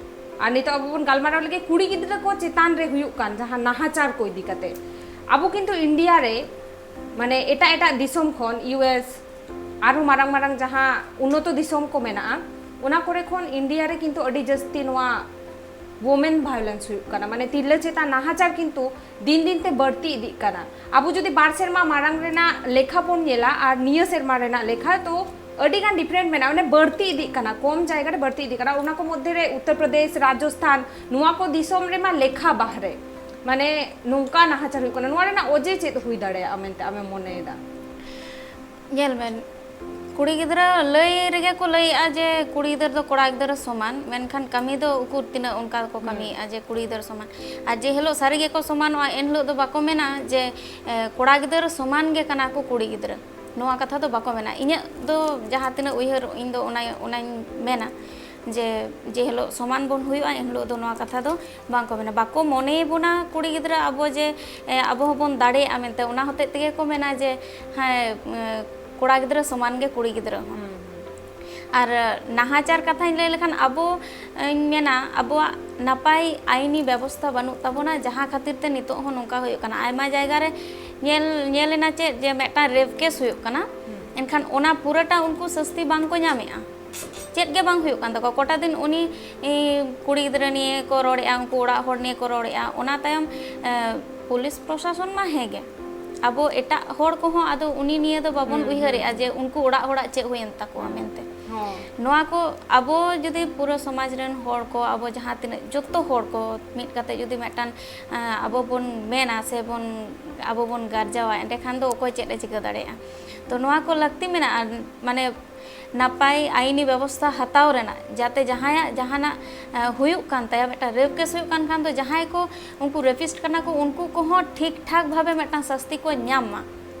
ᱟᱨ ᱱᱤᱛᱚᱜ ᱟᱵᱚ ᱵᱚᱱ ᱜᱟᱞᱢᱟᱨᱟᱣ ᱞᱮᱜᱮ ᱠᱩᱲᱤ ᱜᱤᱫᱽᱨᱟᱹ ᱠᱚ ᱪᱮᱛᱟᱱ ᱨᱮ ᱦᱩᱭᱩᱜ ᱠᱟᱱ ᱡᱟᱦᱟᱸ ᱱᱟᱦᱟᱪᱟᱨ ᱠᱚ ᱤᱫᱤ ᱠᱟᱛᱮ᱾ ᱟᱵᱚ ᱠᱤᱱᱛᱩ ᱤᱱᱰᱤᱭᱟ ᱨᱮ, ᱢᱟᱱᱮ, ᱮᱴᱟᱜ ᱮᱴᱟᱜ ᱫᱤᱥᱚᱢ ᱠᱷᱚᱱ, ᱤᱭᱩ ᱮᱥ, ᱟᱨᱦᱚᱸ ᱢᱟᱨᱟᱝ ᱢᱟᱨᱟᱝ ᱡᱟᱦᱟᱸ ᱩᱱᱱᱚᱛᱚ ᱫᱤᱥᱚᱢ ᱠᱚ ᱢᱮᱱᱟᱜᱼᱟ, ᱚᱱᱟ ᱠᱚᱨᱮ ᱠᱷᱚᱱ ᱤᱱᱰᱤᱭᱟ ᱨᱮ ᱠᱤᱱᱛᱩ ᱟᱹᱰᱤ ᱡᱟᱹᱥᱛᱤ ᱱᱚᱣᱟ ᱣᱳᱢᱮᱱ ᱵᱷᱟᱭᱳᱞᱮᱱᱥ ᱦᱩᱭᱩᱜ ᱠᱟᱱᱟ, ᱢᱟᱱᱮ ᱛᱤᱨᱞᱟᱹ ᱪᱮᱛᱟᱱ ᱱᱟᱦᱟᱪᱟᱨ ᱠᱤᱱᱛᱩ ᱫᱤᱱ ᱫᱤᱱ ᱛᱮ ᱵᱟᱹᱲᱛᱤ ᱤᱫᱤᱜ ᱠᱟᱱᱟ᱾ ᱟᱵᱚ ᱡᱩᱫᱤ ᱵᱟᱨ ᱥᱮᱨᱢᱟ ᱢᱟᱲᱟᱝ ᱨᱮᱱᱟᱜ ᱞᱮᱠᱷᱟ ᱵᱚᱱ ᱧᱮᱞᱟ ᱟᱨ ᱱᱤᱭᱟᱹ ᱥᱮᱨᱢᱟ ᱨᱮᱱᱟᱜ ᱞᱮᱠᱷᱟ, ᱛᱚ ᱟᱹᱰᱤ ᱜᱟᱱ ᱰᱤᱯᱷᱟᱨᱮᱱᱴ ᱢᱮᱱᱟᱜᱼᱟ, ᱢᱟᱱᱮ ᱵᱟᱹᱲᱛᱤ ᱤᱫᱤᱜ ᱠᱟᱱᱟ, ᱠᱚᱢ ᱡᱟᱭᱜᱟ ᱨᱮ ᱵᱟᱹᱲᱛᱤ ᱤᱫᱤᱜ ᱠᱟᱱᱟ᱾ ᱚᱱᱟ ᱠᱚ ᱢᱚᱫᱽᱫᱷᱮ ᱨᱮ ᱩᱛᱛᱚᱨ ᱯᱨᱚᱫᱮᱥ, ᱨᱟᱡᱚᱥᱛᱷᱟᱱ, ᱱᱚᱣᱟ ᱠᱚ ᱫᱤᱥᱚᱢ ᱨᱮᱢᱟ ᱞᱮᱠᱷᱟ ᱵᱟᱦᱨᱮ, ᱢᱟᱱᱮ ᱱᱚᱝᱠᱟ ᱱᱟᱦᱟᱪᱟᱨ ᱦᱩᱭᱩᱜ ᱠᱟᱱᱟ᱾ ᱱᱚᱣᱟ ᱨᱮᱱᱟᱜ ᱚᱡᱮ ᱪᱮᱫ ᱦᱩᱭ ᱫᱟᱲᱮᱭᱟᱜᱼᱟ ᱢᱮᱱᱛᱮ ᱟᱢᱮᱢ ᱢᱚᱱᱮᱭᱮᱫᱟ? ᱧᱮᱞ ᱢᱮ, ᱠᱩᱲᱤ ᱜᱤᱫᱽᱨᱟᱹ ᱞᱟᱹᱭ ᱨᱮᱜᱮ ᱠᱚ ᱞᱟᱹᱭᱮᱜᱼᱟ ᱡᱮ ᱠᱩᱲᱤ ᱜᱤᱫᱽᱨᱟᱹ ᱫᱚ ᱠᱚᱲᱟ ᱜᱤᱫᱽᱨᱟᱹ ᱥᱚᱢᱟᱱ, ᱢᱮᱱᱠᱷᱟᱱ ᱠᱟᱹᱢᱤ ᱫᱚ ᱩᱠᱩᱨ ᱛᱤᱱᱟᱹᱜ ᱚᱱᱠᱟ ᱠᱚ ᱠᱟᱹᱢᱤᱭᱮᱜᱼᱟ ᱡᱮ ᱠᱩᱲᱤ ᱜᱤᱫᱽᱨᱟᱹ ᱥᱚᱢᱟᱱ᱾ ᱟᱨ ᱡᱮ ᱦᱤᱞᱳᱜ ᱥᱟᱹᱨᱤ ᱜᱮᱠᱚ ᱥᱚᱢᱟᱱᱚᱜᱼᱟ, ᱮᱱ ᱦᱤᱞᱳᱜ ᱫᱚ ᱵᱟᱠᱚ ᱢᱮᱱᱟ ᱡᱮ ᱮ, ᱠᱚᱲᱟ ᱜᱤᱫᱽᱨᱟᱹ ᱥᱚᱢᱟᱱ ᱜᱮ ᱠᱟᱱᱟ ᱠᱚ ᱠᱩᱲᱤ ᱜᱤᱫᱽᱨᱟᱹ, ᱱᱚᱣᱟ ᱠᱟᱛᱷᱟ ᱫᱚ ᱵᱟᱠᱚ ᱢᱮᱱᱟ᱾ ᱤᱧᱟᱹᱜ ᱫᱚ ᱡᱟᱦᱟᱸ ᱛᱤᱱᱟᱹᱜ ᱩᱭᱦᱟᱹᱨ, ᱤᱧ ᱫᱚ ᱚᱱᱟ, ᱚᱱᱟᱧ ᱢᱮᱱᱟ ᱡᱮ ᱡᱮ ᱦᱤᱞᱳᱜ ᱥᱚᱢᱟᱱ ᱵᱚᱱ ᱦᱩᱭᱩᱜᱼᱟ, ᱮᱱ ᱦᱤᱞᱳᱜ ᱫᱚ ᱱᱚᱣᱟ ᱠᱟᱛᱷᱟ ᱫᱚ ᱵᱟᱝ ᱠᱚ ᱢᱮᱱᱟ᱾ ᱵᱟᱠᱚ ᱢᱚᱱᱮᱭ ᱵᱚᱱᱟ ᱠᱩᱲᱤ ᱜᱤᱫᱽᱨᱟᱹ ᱟᱵᱚ ᱡᱮ ᱮ, ᱟᱵᱚ ᱦᱚᱸᱵᱚᱱ ᱫᱟᱲᱮᱭᱟᱜᱼᱟ ᱢᱮᱱᱛᱮ, ᱚᱱᱟ ᱦᱚᱛᱮᱡ ᱛᱮᱜᱮ ᱠᱚ ᱢᱮᱱᱟ ᱡᱮ ᱦᱮᱸ, ᱮ, ᱠᱚᱲᱟ ᱜᱤᱫᱽᱨᱟᱹ ᱥᱚᱢᱟᱱ ᱜᱮ ᱠᱩᱲᱤ ᱜᱤᱫᱽᱨᱟᱹ ᱦᱚᱸ᱾ ᱟᱨ ᱱᱟᱦᱟᱪᱟᱨ ᱠᱟᱛᱷᱟᱧ ᱞᱟᱹᱭ ᱞᱮᱠᱷᱟᱱ, ᱟᱵᱚ, ᱤᱧ ᱢᱮᱱᱟ, ᱟᱵᱚᱣᱟᱜ ᱱᱟᱯᱟᱭ ᱟᱭᱤᱱᱤ ᱵᱮᱵᱚᱥᱛᱷᱟ ᱵᱟᱹᱱᱩᱜ ᱛᱟᱵᱚᱱᱟ, ᱡᱟᱦᱟᱸ ᱠᱷᱟᱹᱛᱤᱨ ᱛᱮ ᱱᱤᱛᱚᱜ ᱦᱚᱸ ᱱᱚᱝᱠᱟ ᱦᱩᱭᱩᱜ ᱠᱟᱱᱟ᱾ ᱟᱭᱢᱟ ᱡᱟᱭᱜᱟ ᱨᱮ ᱧᱮᱞ, ᱧᱮᱞ ᱮᱱᱟ ᱪᱮᱫ, ᱡᱮ ᱢᱤᱫᱴᱟᱝ ᱨᱮᱯ ᱠᱮᱥ ᱦᱩᱭᱩᱜ ᱠᱟᱱᱟ, ᱮᱱᱠᱷᱟᱱ ᱚᱱᱟ ᱯᱩᱨᱟᱹᱴᱟ ᱩᱱᱠᱩ ᱥᱟᱹᱥᱛᱤ ᱵᱟᱝ ᱠᱚ ᱧᱟᱢᱮᱜᱼᱟ, ᱪᱮᱫ ᱜᱮ ᱵᱟᱝ ᱦᱩᱭᱩᱜ ᱠᱟᱱ ᱛᱟᱠᱚᱣᱟ᱾ ᱠᱚᱴᱟ ᱫᱤᱱ ᱩᱱᱤ, ᱤ, ᱠᱩᱲᱤ ᱜᱤᱫᱽᱨᱟᱹ ᱱᱤᱭᱮ ᱠᱚ ᱨᱚᱲᱮᱜᱼᱟ, ᱩᱱᱠᱩ ᱚᱲᱟᱜ ᱦᱚᱲ ᱱᱤᱭᱮ ᱠᱚ ᱨᱚᱲᱮᱜᱼᱟ, ᱚᱱᱟ ᱛᱟᱭᱚᱢ, ᱮ, ᱯᱩᱞᱤᱥ ᱯᱨᱚᱥᱟᱥᱚᱱ ᱢᱟ ᱦᱮᱸ ᱜᱮ, ᱟᱵᱚ ᱮᱴᱟᱜ ᱦᱚᱲ ᱠᱚᱦᱚᱸ ᱟᱫᱚ ᱩᱱᱤ ᱱᱤᱭᱮ ᱫᱚ ᱵᱟᱵᱚᱱ ᱩᱭᱦᱟᱹᱨᱮᱜᱼᱟ ᱡᱮ ᱩᱱᱠᱩ ᱚᱲᱟᱜ ᱦᱚᱲᱟᱜ ᱪᱮᱫ ᱦᱩᱭᱮᱱ ᱛᱟᱠᱚᱣᱟ ᱢᱮᱱᱛᱮ᱾ ᱦᱚᱸ᱾ ᱱᱚᱣᱟ ᱠᱚ ᱟᱵᱚ ᱡᱩᱫᱤ ᱯᱩᱨᱟᱹ ᱥᱚᱢᱟᱡᱽ ᱨᱮᱱ ᱦᱚᱲ ᱠᱚ, ᱟᱵᱚ ᱡᱟᱦᱟᱸ ᱛᱤᱱᱟᱹᱜ ᱡᱚᱛᱚ ᱦᱚᱲ ᱠᱚ ᱢᱤᱫ ᱠᱟᱛᱮ ᱡᱩᱫᱤ ᱢᱤᱫᱴᱟᱝ, ᱮᱸ, ᱟᱵᱚ ᱵᱚᱱ ᱢᱮᱱᱟ ᱥᱮ ᱵᱚᱱ, ᱟᱵᱚ ᱵᱚᱱ ᱜᱟᱨᱡᱟᱣᱟ, ᱮᱸᱰᱮᱠᱷᱟᱱ ᱫᱚ ᱚᱠᱚᱭ ᱪᱮᱫ ᱮ ᱪᱤᱠᱟᱹ ᱫᱟᱲᱮᱭᱟᱜᱼᱟ? ᱛᱚ ᱱᱚᱣᱟ ᱠᱚ ᱞᱟᱹᱠᱛᱤ ᱢᱮᱱᱟᱜᱼᱟ, ᱢᱟᱱᱮ ᱱᱟᱯᱟᱭ ᱟᱭᱤᱱᱤ ᱵᱮᱵᱚᱥᱛᱷᱟ ᱦᱟᱛᱟᱣ ᱨᱮᱱᱟᱜ, ᱡᱟᱛᱮ ᱡᱟᱦᱟᱸᱭᱟᱜ ᱡᱟᱦᱟᱱᱟᱜ, ᱮᱸ, ᱦᱩᱭᱩᱜ ᱠᱟᱱ ᱛᱟᱭᱟ, ᱢᱤᱫᱴᱟᱝ ᱨᱮᱯ ᱠᱮᱥ ᱦᱩᱭᱩᱜ ᱠᱟᱱ ᱠᱷᱟᱱ ᱫᱚ ᱡᱟᱦᱟᱸᱭ ᱠᱚ ᱩᱱᱠᱩ ᱨᱮᱯᱤᱥᱴ ᱠᱟᱱᱟ ᱠᱚ, ᱩᱱᱠᱩ ᱠᱚᱦᱚᱸ ᱴᱷᱤᱠ ᱴᱷᱟᱠ ᱵᱷᱟᱵᱮ ᱢᱤᱫᱴᱟᱝ ᱥᱟᱹᱥᱛᱤ ᱠᱚ ᱧᱟᱢ ᱢᱟ᱾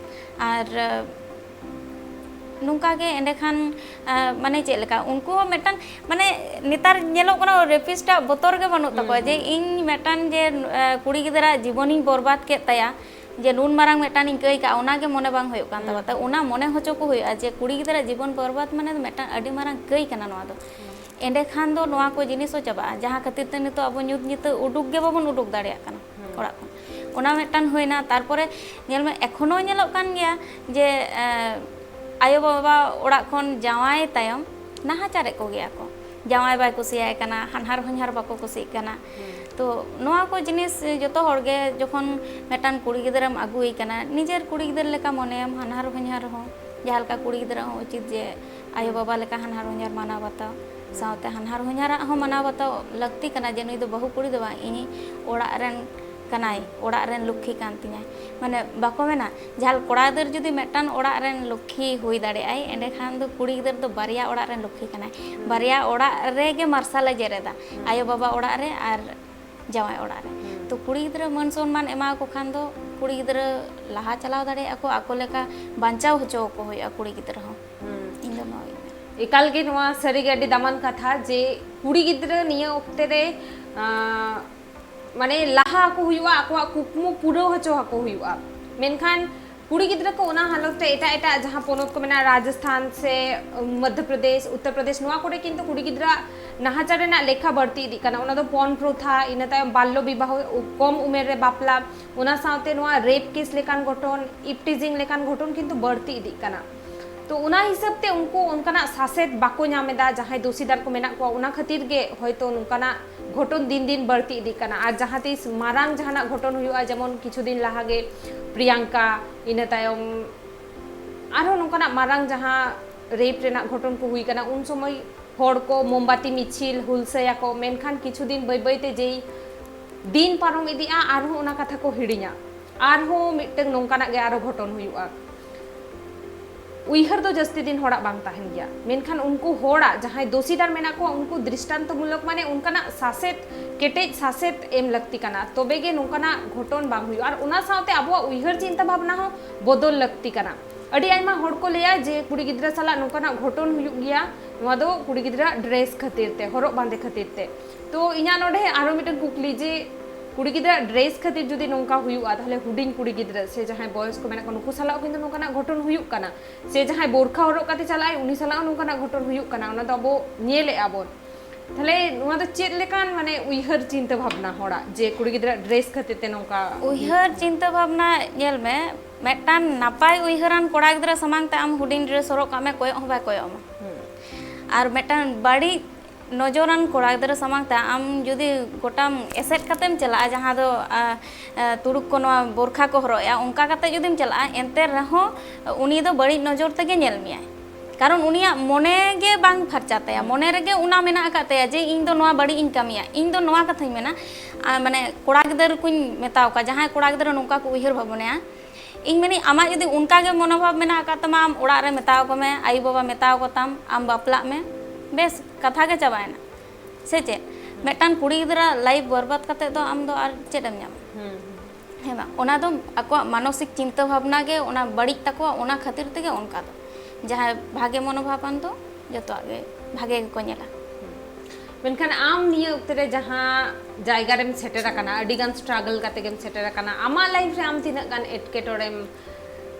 ᱟᱨ, ᱮᱸ, ᱱᱚᱝᱠᱟ ᱜᱮ ᱮᱸᱰᱮᱠᱷᱟᱱ, ᱮᱸ, ᱢᱟᱱᱮ ᱪᱮᱫ ᱞᱮᱠᱟ, ᱩᱱᱠᱩ ᱦᱚᱸ ᱢᱤᱫᱴᱟᱝ, ᱢᱟᱱᱮ ᱱᱮᱛᱟᱨ ᱧᱮᱞᱚᱜ ᱠᱟᱱᱟ ᱨᱮᱯᱤᱥᱴ ᱟᱜ ᱵᱚᱛᱚᱨ ᱜᱮ ᱵᱟᱹᱱᱩᱜ ᱛᱟᱠᱚᱣᱟ ᱡᱮ ᱤᱧ ᱢᱤᱫᱴᱟᱝ ᱡᱮ, ᱮᱸ, ᱠᱩᱲᱤ ᱜᱤᱫᱽᱨᱟᱹ ᱟᱜ ᱡᱤᱵᱚᱱᱤᱧ ᱵᱚᱨᱵᱟᱫ ᱠᱮᱫ ᱛᱟᱭᱟ, ᱡᱮ ᱱᱩᱱ ᱢᱟᱨᱟᱝ ᱢᱤᱫᱴᱟᱝ ᱤᱧ ᱠᱟᱹᱭ ᱠᱟᱜᱼᱟ, ᱚᱱᱟ ᱜᱮ ᱢᱚᱱᱮ ᱵᱟᱝ ᱦᱩᱭᱩᱜ ᱠᱟᱱ ᱛᱟᱠᱚᱣᱟ᱾ ᱛᱚ ᱚᱱᱟ ᱢᱚᱱᱮ ᱦᱚᱪᱚ ᱠᱚ ᱦᱩᱭᱩᱜᱼᱟ ᱡᱮ ᱠᱩᱲᱤ ᱜᱤᱫᱽᱨᱟᱹ ᱡᱤᱵᱚᱱ ᱵᱚᱨᱵᱟᱫ ᱢᱟᱱᱮ ᱫᱚ ᱢᱤᱫᱴᱟᱝ ᱟᱹᱰᱤ ᱢᱟᱨᱟᱝ ᱠᱟᱹᱭ ᱠᱟᱱᱟ ᱱᱚᱣᱟ ᱫᱚ᱾ ᱮᱸᱰᱮᱠᱷᱟᱱ ᱫᱚ ᱱᱚᱣᱟ ᱠᱚ ᱡᱤᱱᱤᱥ ᱦᱚᱸ ᱪᱟᱵᱟᱜᱼᱟ, ᱡᱟᱦᱟᱸ ᱠᱷᱟᱹᱛᱤᱨ ᱛᱮ ᱱᱤᱛᱚᱜ ᱟᱵᱚ ᱧᱩᱛ ᱧᱤᱫᱟᱹ ᱩᱰᱩᱠ ᱜᱮ ᱵᱟᱵᱚᱱ ᱩᱰᱩᱠ ᱫᱟᱲᱮᱭᱟᱜ ᱠᱟᱱᱟ ᱚᱲᱟᱜ ᱠᱷᱚᱱ᱾ ᱚᱱᱟ ᱢᱤᱫᱴᱟᱝ ᱦᱩᱭᱱᱟ᱾ ᱛᱟᱨᱯᱚᱨᱮ ᱧᱮᱞ ᱢᱮ, ᱮᱠᱷᱚᱱᱳ ᱧᱮᱞᱚᱜ ᱠᱟᱱ ᱜᱮᱭᱟ ᱡᱮ, ᱮᱸ, ᱟᱭᱳ ᱵᱟᱵᱟ ᱚᱲᱟᱜ ᱠᱷᱚᱱ ᱡᱟᱶᱟᱭ ᱛᱟᱭᱚᱢ ᱱᱟᱦᱟᱪᱟᱨᱮᱫ ᱠᱚᱜᱮᱭᱟ ᱠᱚ᱾ ᱡᱟᱶᱟᱭ ᱵᱟᱭ ᱠᱩᱥᱤᱭᱟᱭ ᱠᱟᱱᱟ, ᱦᱟᱱᱦᱟᱨ ᱦᱚᱧᱦᱟᱨ ᱵᱟᱠᱚ ᱠᱩᱥᱤᱜ ᱠᱟᱱᱟ᱾ ᱛᱚ ᱱᱚᱣᱟ ᱠᱚ ᱡᱤᱱᱤᱥ ᱡᱚᱛᱚ ᱦᱚᱲ ᱜᱮ ᱡᱚᱠᱷᱚᱱ ᱢᱤᱫᱴᱟᱝ ᱠᱩᱲᱤ ᱜᱤᱫᱽᱨᱟᱹᱢ ᱟᱹᱜᱩᱭᱮ ᱠᱟᱱᱟ, ᱱᱤᱡᱮᱨ ᱠᱩᱲᱤ ᱜᱤᱫᱽᱨᱟᱹ ᱞᱮᱠᱟ ᱢᱚᱱᱮᱭᱟᱢ, ᱦᱟᱱᱦᱟᱨ ᱦᱚᱧᱦᱟᱨ ᱦᱚᱸ ᱡᱟᱦᱟᱸ ᱞᱮᱠᱟ ᱠᱩᱲᱤ ᱜᱤᱫᱽᱨᱟᱹ ᱦᱚᱸ ᱩᱪᱤᱛ ᱡᱮ ᱟᱭᱳ ᱵᱟᱵᱟ ᱞᱮᱠᱟ ᱦᱟᱱᱦᱟᱨ ᱦᱚᱧᱦᱟᱨ ᱢᱟᱱᱟᱣ ᱵᱟᱛᱟᱣ, ᱥᱟᱶᱛᱮ ᱦᱟᱱᱦᱟᱨ ᱦᱚᱧᱦᱟᱨᱟᱜ ᱦᱚᱸ ᱢᱟᱱᱟᱣ ᱵᱟᱛᱟᱣ ᱞᱟᱹᱠᱛᱤ ᱠᱟᱱᱟ ᱡᱮ ᱱᱩᱭ ᱫᱚ ᱵᱟᱹᱦᱩ ᱠᱩᱲᱤ ᱫᱚ ᱵᱟᱝ, ᱤᱧ ᱚᱲᱟᱜ ᱨᱮᱱ ᱠᱟᱱᱟᱭ, ᱚᱲᱟᱜ ᱨᱮᱱ ᱞᱚᱠᱠᱷᱤ ᱠᱟᱱ ᱛᱤᱧᱟᱭ᱾ ᱢᱟᱱᱮ ᱵᱟᱠᱚ ᱢᱮᱱᱟ, ᱡᱟᱦᱟᱸ ᱠᱚᱲᱟ ᱜᱤᱫᱟᱹᱨ ᱡᱩᱫᱤ ᱢᱤᱫᱴᱟᱝ ᱚᱲᱟᱜ ᱨᱮᱱ ᱞᱚᱠᱠᱷᱤ ᱦᱩᱭ ᱫᱟᱲᱮᱭᱟᱜᱼᱟᱭ, ᱮᱸᱰᱮᱠᱷᱟᱱ ᱫᱚ ᱠᱩᱲᱤ ᱜᱤᱫᱟᱹᱨ ᱫᱚ ᱵᱟᱨᱭᱟ ᱚᱲᱟᱜ ᱨᱮᱱ ᱞᱚᱠᱠᱷᱤ ᱠᱟᱱᱟᱭ᱾ ᱵᱟᱨᱭᱟ ᱚᱲᱟᱜ ᱨᱮᱜᱮ ᱢᱟᱨᱥᱟᱞᱮ ᱡᱮᱨᱮᱫᱟ, ᱟᱭᱳ ᱵᱟᱵᱟ ᱚᱲᱟᱜ ᱨᱮ ᱟᱨ ᱡᱟᱶᱟᱭ ᱚᱲᱟᱜ ᱨᱮ᱾ ᱛᱚ ᱠᱩᱲᱤ ᱜᱤᱫᱽᱨᱟᱹ ᱢᱟᱹᱱ ᱥᱚᱱᱢᱟᱱ ᱮᱢᱟ ᱠᱚ ᱠᱷᱟᱱ ᱫᱚ ᱠᱩᱲᱤ ᱜᱤᱫᱽᱨᱟᱹ ᱞᱟᱦᱟ ᱪᱟᱞᱟᱣ ᱫᱟᱲᱮᱭᱟᱜᱼᱟ ᱠᱚ, ᱟᱠᱚ ᱞᱮᱠᱟ ᱵᱟᱧᱪᱟᱣ ᱦᱚᱪᱚ ᱟᱠᱚ ᱦᱩᱭᱩᱜᱼᱟ ᱠᱩᱲᱤ ᱜᱤᱫᱽᱨᱟᱹ ᱦᱚᱸ᱾ ᱤᱧ ᱫᱚ ᱱᱚᱣᱟ ᱜᱤᱧ ᱢᱮᱱᱟ᱾ ᱮᱠᱟᱞ ᱜᱮ ᱱᱚᱣᱟ ᱥᱟᱹᱨᱤ ᱜᱮ ᱟᱹᱰᱤ ᱫᱟᱢᱟᱱ ᱠᱟᱛᱷᱟ ᱡᱮ ᱠᱩᱲᱤ ᱜᱤᱫᱽᱨᱟᱹ ᱱᱤᱭᱟᱹ ᱚᱠᱛᱮ ᱨᱮ, ᱟᱸ, ᱢᱟᱱᱮ ᱞᱟᱦᱟ ᱟᱠᱚ ᱦᱩᱭᱩᱜᱼᱟ, ᱟᱠᱚᱣᱟᱜ ᱠᱩᱠᱢᱩ ᱯᱩᱨᱟᱹᱣ ᱦᱚᱪᱚ ᱟᱠᱚ ᱦᱩᱭᱩᱜᱼᱟ᱾ ᱢᱮᱱᱠᱷᱟᱱ ᱠᱩᱲᱤ ᱜᱤᱫᱽᱨᱟᱹ ᱠᱚ ᱚᱱᱟ ᱦᱟᱞᱚᱛ ᱨᱮ ᱮᱴᱟᱜ ᱮᱴᱟᱜ ᱡᱟᱦᱟᱸ ᱯᱚᱱᱚᱛ ᱠᱚ ᱢᱮᱱᱟᱜᱼᱟ, ᱨᱟᱡᱚᱥᱛᱷᱟᱱ ᱥᱮ ᱢᱚᱫᱽᱫᱷᱚ ᱯᱨᱚᱫᱮᱥ, ᱩᱛᱛᱚᱨ ᱯᱨᱚᱫᱮᱥ, ᱱᱚᱣᱟ ᱠᱚᱨᱮ ᱠᱤᱱᱛᱩ ᱠᱩᱲᱤ ᱜᱤᱫᱽᱨᱟᱹ ᱱᱟᱦᱟᱪᱟᱨ ᱨᱮᱱᱟᱜ ᱞᱮᱠᱷᱟ ᱵᱟᱹᱲᱛᱤ ᱤᱫᱤᱜ ᱠᱟᱱᱟ᱾ ᱚᱱᱟ ᱫᱚ ᱯᱚᱱ ᱯᱨᱚᱛᱷᱟ, ᱤᱱᱟᱹ ᱛᱟᱭᱚᱢ ᱵᱟᱞᱞᱚ ᱵᱤᱵᱟᱦᱚ, ᱠᱚᱢ ᱩᱢᱮᱨ ᱨᱮ ᱵᱟᱯᱞᱟ, ᱚᱱᱟ ᱥᱟᱶᱛᱮ ᱱᱚᱣᱟ ᱨᱮᱯ ᱠᱮᱥ ᱞᱮᱠᱟᱱ ᱜᱷᱚᱴᱚᱱ, ᱤᱯᱴᱤᱡᱤᱝ ᱞᱮᱠᱟᱱ ᱜᱷᱚᱴᱚᱱ ᱠᱤᱱᱛᱩ ᱵᱟᱹᱲᱛᱤ ᱤᱫᱤᱜ ᱠᱟᱱᱟ᱾ ᱛᱚ ᱚᱱᱟ ᱦᱤᱥᱟᱹᱵ ᱛᱮ ᱩᱱᱠᱩ ᱚᱱᱠᱟᱱᱟᱜ ᱥᱟᱥᱮᱛ ᱵᱟᱠᱚ ᱧᱟᱢ ᱮᱫᱟ, ᱡᱟᱦᱟᱸᱭ ᱫᱳᱥᱤᱫᱟᱨ ᱠᱚ ᱢᱮᱱᱟᱜ ᱠᱚᱣᱟ, ᱚᱱᱟ ᱠᱷᱟᱹᱛᱤᱨ ᱜᱮ ᱦᱚᱭᱛᱳ ᱱᱚᱝᱠᱟᱱᱟᱜ ᱜᱷᱚᱴᱚᱱ ᱫᱤᱱ ᱫᱤᱱ ᱵᱟᱹᱲᱛᱤ ᱤᱫᱤᱜ ᱠᱟᱱᱟ᱾ ᱟᱨ ᱡᱟᱦᱟᱸ ᱛᱤᱥ ᱢᱟᱨᱟᱝ ᱡᱟᱦᱟᱱᱟᱜ ᱜᱷᱚᱴᱚᱱ ᱦᱩᱭᱩᱜᱼᱟ, ᱡᱮᱢᱚᱱ ᱠᱤᱪᱷᱩ ᱫᱤᱱ ᱞᱟᱦᱟ ᱜᱮ ᱯᱨᱤᱭᱟᱝᱠᱟ, ᱤᱱᱟᱹ ᱛᱟᱭᱚᱢ ᱟᱨᱦᱚᱸ ᱱᱚᱝᱠᱟᱱᱟᱜ ᱢᱟᱨᱟᱝ ᱡᱟᱦᱟᱸ ᱨᱮᱯ ᱨᱮᱱᱟᱜ ᱜᱷᱚᱴᱚᱱ ᱠᱚ ᱦᱩᱭ ᱠᱟᱱᱟ, ᱩᱱ ᱥᱚᱢᱚᱭ ᱦᱚᱲ ᱠᱚ ᱢᱳᱢᱵᱟᱛᱤ ᱢᱤᱪᱷᱤᱞ, ᱦᱩᱞᱥᱟᱹᱭᱟᱠᱚ, ᱢᱮᱱᱠᱷᱟᱱ ᱠᱤᱪᱷᱩ ᱫᱤᱱ ᱵᱟᱹᱭ ᱵᱟᱹᱭ ᱛᱮ ᱡᱮᱭ ᱫᱤᱱ ᱯᱟᱨᱚᱢ ᱤᱫᱤᱜᱼᱟ, ᱟᱨᱦᱚᱸ ᱚᱱᱟ ᱠᱟᱛᱷᱟ ᱠᱚ ᱦᱤᱲᱤᱧᱟ, ᱟᱨᱦᱚᱸ ᱢᱤᱫᱴᱟᱝ ᱱᱚᱝᱠᱟᱱᱟᱜ ᱜᱮ ᱟᱨᱦᱚᱸ ᱜᱷᱚᱴᱚᱱ ᱦᱩᱭᱩᱜᱼᱟ᱾ ᱩᱭᱦᱟᱹᱨ ᱫᱚ ᱡᱟᱹᱥᱛᱤ ᱫᱤᱱ ᱦᱚᱲᱟᱜ ᱵᱟᱝ ᱛᱟᱦᱮᱱ ᱜᱮᱭᱟ, ᱢᱮᱱᱠᱷᱟᱱ ᱩᱱᱠᱩ ᱦᱚᱲᱟᱜ ᱡᱟᱦᱟᱸᱭ ᱫᱳᱥᱤᱫᱟᱨ ᱢᱮᱱᱟᱜ ᱠᱚᱣᱟ, ᱩᱱᱠᱩ ᱫᱨᱤᱥᱴᱟᱱᱛᱚᱢᱩᱞᱚᱠ, ᱢᱟᱱᱮ ᱚᱱᱠᱟᱱᱟᱜ ᱥᱟᱥᱮᱛ, ᱠᱮᱴᱮᱡ ᱥᱟᱥᱮᱛ ᱮᱢ ᱞᱟᱹᱠᱛᱤ ᱠᱟᱱᱟ, ᱛᱚᱵᱮ ᱜᱮ ᱱᱚᱝᱠᱟᱱᱟᱜ ᱜᱷᱚᱴᱚᱱ ᱵᱟᱝ ᱦᱩᱭᱩᱜᱼᱟ᱾ ᱟᱨ ᱚᱱᱟ ᱥᱟᱶᱛᱮ ᱟᱵᱚᱣᱟᱜ ᱩᱭᱦᱟᱹᱨ ᱪᱤᱱᱛᱟᱹ ᱵᱷᱟᱵᱽᱱᱟ ᱦᱚᱸ ᱵᱚᱫᱚᱞ ᱞᱟᱹᱠᱛᱤ ᱠᱟᱱᱟ᱾ ᱟᱹᱰᱤ ᱟᱭᱢᱟ ᱦᱚᱲ ᱠᱚ ᱞᱟᱹᱭᱟ ᱡᱮ ᱠᱩᱲᱤ ᱜᱤᱫᱽᱨᱟᱹ ᱥᱟᱞᱟᱜ ᱱᱚᱝᱠᱟᱱᱟᱜ ᱜᱷᱚᱴᱚᱱ ᱦᱩᱭᱩᱜ ᱜᱮᱭᱟ, ᱱᱚᱣᱟ ᱫᱚ ᱠᱩᱲᱤ ᱜᱤᱫᱽᱨᱟᱹᱣᱟᱜ ᱰᱨᱮᱥ ᱠᱷᱟᱹᱛᱤᱨ ᱛᱮ, ᱦᱚᱨᱚᱜ ᱵᱟᱸᱫᱮ ᱠᱷᱟᱹᱛᱤᱨ ᱛᱮ᱾ ᱛᱚ ᱤᱧᱟᱹᱜ ᱱᱚᱰᱮ ᱟᱨᱚ ᱢᱤᱫᱴᱟᱝ ᱠᱩᱠᱞᱤ ᱡᱮ ᱠᱩᱲᱤ ᱜᱤᱫᱽᱨᱟᱹᱣᱟᱜ ᱰᱨᱮᱥ ᱠᱷᱟᱹᱛᱤᱨ ᱡᱩᱫᱤ ᱱᱚᱝᱠᱟ ᱦᱩᱭᱩᱜᱼᱟ, ᱛᱟᱦᱞᱮ ᱦᱩᱰᱤᱧ ᱠᱩᱲᱤ ᱜᱤᱫᱽᱨᱟᱹ ᱥᱮ ᱡᱟᱦᱟᱸᱭ ᱵᱚᱭᱚᱥ ᱠᱚ ᱢᱮᱱᱟᱜ ᱠᱚᱣᱟ, ᱱᱩᱠᱩ ᱥᱟᱞᱟᱜ ᱠᱤᱱᱛᱩ ᱱᱚᱝᱠᱟᱱᱟᱜ ᱜᱷᱚᱴᱚᱱ ᱦᱩᱭᱩᱜ ᱠᱟᱱᱟ, ᱥᱮ ᱡᱟᱦᱟᱸᱭ ᱵᱳᱨᱠᱷᱟ ᱦᱚᱨᱚᱜ ᱠᱟᱛᱮ ᱪᱟᱞᱟᱜᱼᱟᱭ, ᱩᱱᱤ ᱥᱟᱞᱟᱜ ᱦᱚᱸ ᱱᱚᱝᱠᱟᱱᱟᱜ ᱜᱷᱚᱴᱚᱱ ᱦᱩᱭᱩᱜ ᱠᱟᱱᱟ, ᱚᱱᱟ ᱫᱚ ᱟᱵᱚ ᱧᱮᱞᱮᱫᱼᱟ ᱵᱚᱱ᱾ ᱛᱟᱦᱞᱮ ᱱᱚᱣᱟ ᱫᱚ ᱪᱮᱫ ᱞᱮᱠᱟᱱ ᱢᱟᱱᱮ ᱩᱭᱦᱟᱹᱨ ᱪᱤᱱᱛᱟᱹ ᱵᱷᱟᱵᱽᱱᱟ ᱦᱚᱲᱟᱜ ᱡᱮ ᱠᱩᱲᱤ ᱜᱤᱫᱽᱨᱟᱹᱣᱟᱜ ᱰᱨᱮᱥ ᱠᱷᱟᱹᱛᱤᱨ ᱛᱮ ᱱᱚᱝᱠᱟ ᱦᱩᱭᱩᱜ ᱩᱭᱦᱟᱹᱨ ᱠᱟᱱᱟ? ᱪᱤᱱᱛᱟᱹ ᱵᱷᱟᱵᱽᱱᱟ ᱧᱮᱞ ᱢᱮ, ᱢᱤᱫᱴᱟᱝ ᱱᱟᱯᱟᱭ ᱩᱭᱦᱟᱹᱨᱟᱱ ᱠᱚᱲᱟ ᱜᱤᱫᱽᱨᱟᱹ ᱥᱟᱢᱟᱝ ᱛᱮ ᱟᱢ ᱦᱩᱰᱤᱧ ᱰᱨᱮᱥ ᱦᱚᱨᱚᱜ ᱠᱟᱜ ᱢᱮ, ᱠᱚᱭᱚᱜ ᱦᱚᱸ ᱵᱟᱭ ᱠᱚᱭᱚᱜ ᱟᱢᱟ᱾ ᱟᱨ ᱢᱤᱫᱴᱟᱝ ᱵᱟᱹᱲᱤᱡ ᱱᱚᱡᱚᱨᱟᱱ ᱠᱚᱲᱟ ᱜᱤᱫᱽᱨᱟᱹ ᱥᱟᱢᱟᱝ ᱛᱮ ᱟᱢ ᱡᱩᱫᱤ ᱜᱚᱴᱟᱢ ᱮᱥᱮᱫ ᱠᱟᱛᱮᱢ ᱪᱟᱞᱟᱜᱼᱟ, ᱡᱟᱦᱟᱸ ᱫᱚ ᱟ, ᱟ, ᱛᱩᱲᱩᱠ ᱠᱚ ᱱᱚᱣᱟ ᱵᱳᱨᱠᱷᱟ ᱠᱚ ᱦᱚᱨᱚᱜ ᱮᱜᱼᱟ, ᱚᱱᱠᱟ ᱠᱟᱛᱮ ᱡᱩᱫᱤᱢ ᱪᱟᱞᱟᱜᱼᱟ, ᱮᱱᱛᱮ ᱨᱮᱦᱚᱸ ᱩᱱᱤ ᱫᱚ ᱵᱟᱹᱲᱤᱡ ᱱᱚᱡᱚᱨ ᱛᱮᱜᱮ ᱧᱮᱞ ᱢᱮᱭᱟᱭ᱾ ᱠᱟᱨᱚᱱ ᱩᱱᱤᱭᱟᱜ ᱢᱚᱱᱮ ᱜᱮ ᱵᱟᱝ ᱯᱷᱟᱨᱪᱟ ᱛᱟᱭᱟ, ᱢᱚᱱᱮ ᱨᱮᱜᱮ ᱚᱱᱟ ᱢᱮᱱᱟᱜ ᱟᱠᱟᱫ ᱛᱟᱭᱟ ᱡᱮ ᱤᱧ ᱫᱚ ᱱᱚᱣᱟ ᱵᱟᱹᱲᱤᱡ ᱤᱧ ᱠᱟᱹᱢᱤᱭᱟ᱾ ᱤᱧ ᱫᱚ ᱱᱚᱣᱟ ᱠᱟᱛᱷᱟᱧ ᱢᱮᱱᱟ, ᱟ, ᱢᱟᱱᱮ ᱠᱚᱲᱟ ᱜᱤᱫᱽᱨᱟᱹ ᱠᱚᱧ ᱢᱮᱛᱟᱣ ᱠᱚᱣᱟ, ᱡᱟᱦᱟᱸᱭ ᱠᱚᱲᱟ ᱜᱤᱫᱽᱨᱟᱹ ᱱᱚᱝᱠᱟ ᱠᱚ ᱩᱭᱦᱟᱹᱨ ᱵᱷᱟᱵᱽᱱᱟᱭᱟ, ᱤᱧ ᱢᱮᱱᱤᱧ ᱟᱢᱟᱜ ᱡᱩᱫᱤ ᱚᱱᱠᱟ ᱜᱮ ᱢᱚᱱᱳᱵᱷᱟᱵᱽ ᱢᱮᱱᱟᱜ ᱟᱠᱟᱫ ᱛᱟᱢᱟ, ᱟᱢ ᱚᱲᱟᱜ ᱨᱮ ᱢᱮᱛᱟᱣ ᱠᱚᱢᱮ, ᱟᱭᱳ ᱵᱟᱵᱟ ᱢᱮᱛᱟᱣ ᱠᱚᱛᱟᱢ, ᱟᱢ ᱵᱟᱯᱞᱟᱜ ᱢᱮ, ᱵᱮᱥ ᱠᱟᱛᱷᱟ ᱜᱮ ᱪᱟᱵᱟᱭᱮᱱᱟ᱾ ᱥᱮ ᱪᱮᱫ? ᱢᱤᱫᱴᱟᱝ ᱠᱩᱲᱤ ᱜᱤᱫᱽᱨᱟᱹ ᱞᱟᱭᱤᱯᱷ ᱵᱚᱨᱵᱟᱫ ᱠᱟᱛᱮ ᱫᱚ ᱟᱢ ᱫᱚ ᱟᱨ ᱪᱮᱫ ᱮᱢ ᱧᱟᱢᱟ? ᱦᱮᱸ ᱵᱟᱝ? ᱚᱱᱟ ᱫᱚ ᱟᱠᱚᱣᱟᱜ ᱢᱟᱱᱚᱥᱤᱠ ᱪᱤᱱᱛᱟᱹ ᱵᱷᱟᱵᱽᱱᱟ ᱜᱮ ᱚᱱᱟ ᱵᱟᱹᱲᱤᱡ ᱛᱟᱠᱚᱣᱟ, ᱚᱱᱟ ᱠᱷᱟᱹᱛᱤᱨ ᱛᱮᱜᱮ ᱚᱱᱠᱟ ᱫᱚ᱾ ᱡᱟᱦᱟᱸᱭ ᱵᱷᱟᱜᱮ ᱢᱚᱱᱳᱵᱷᱟᱵᱟᱱ ᱫᱚ ᱡᱚᱛᱚᱣᱟᱜ ᱜᱮ ᱵᱷᱟᱜᱮ ᱜᱮᱠᱚ ᱧᱮᱞᱟ᱾ ᱢᱮᱱᱠᱷᱟᱱ ᱟᱢ ᱱᱤᱭᱟᱹ ᱚᱠᱛᱮ ᱨᱮ ᱡᱟᱦᱟᱸ ᱡᱟᱭᱜᱟ ᱨᱮᱢ ᱥᱮᱴᱮᱨ ᱟᱠᱟᱱᱟ, ᱟᱹᱰᱤ ᱜᱟᱱ ᱥᱴᱨᱟᱜᱚᱞ ᱠᱟᱛᱮ ᱜᱮᱢ ᱥᱮᱴᱮᱨ ᱟᱠᱟᱱᱟ, ᱟᱢᱟᱜ ᱞᱟᱭᱤᱯᱷ ᱨᱮ ᱟᱢ ᱛᱤᱱᱟᱹᱜ ᱜᱟᱱ ᱮᱴᱠᱮᱴᱚᱬᱮᱢ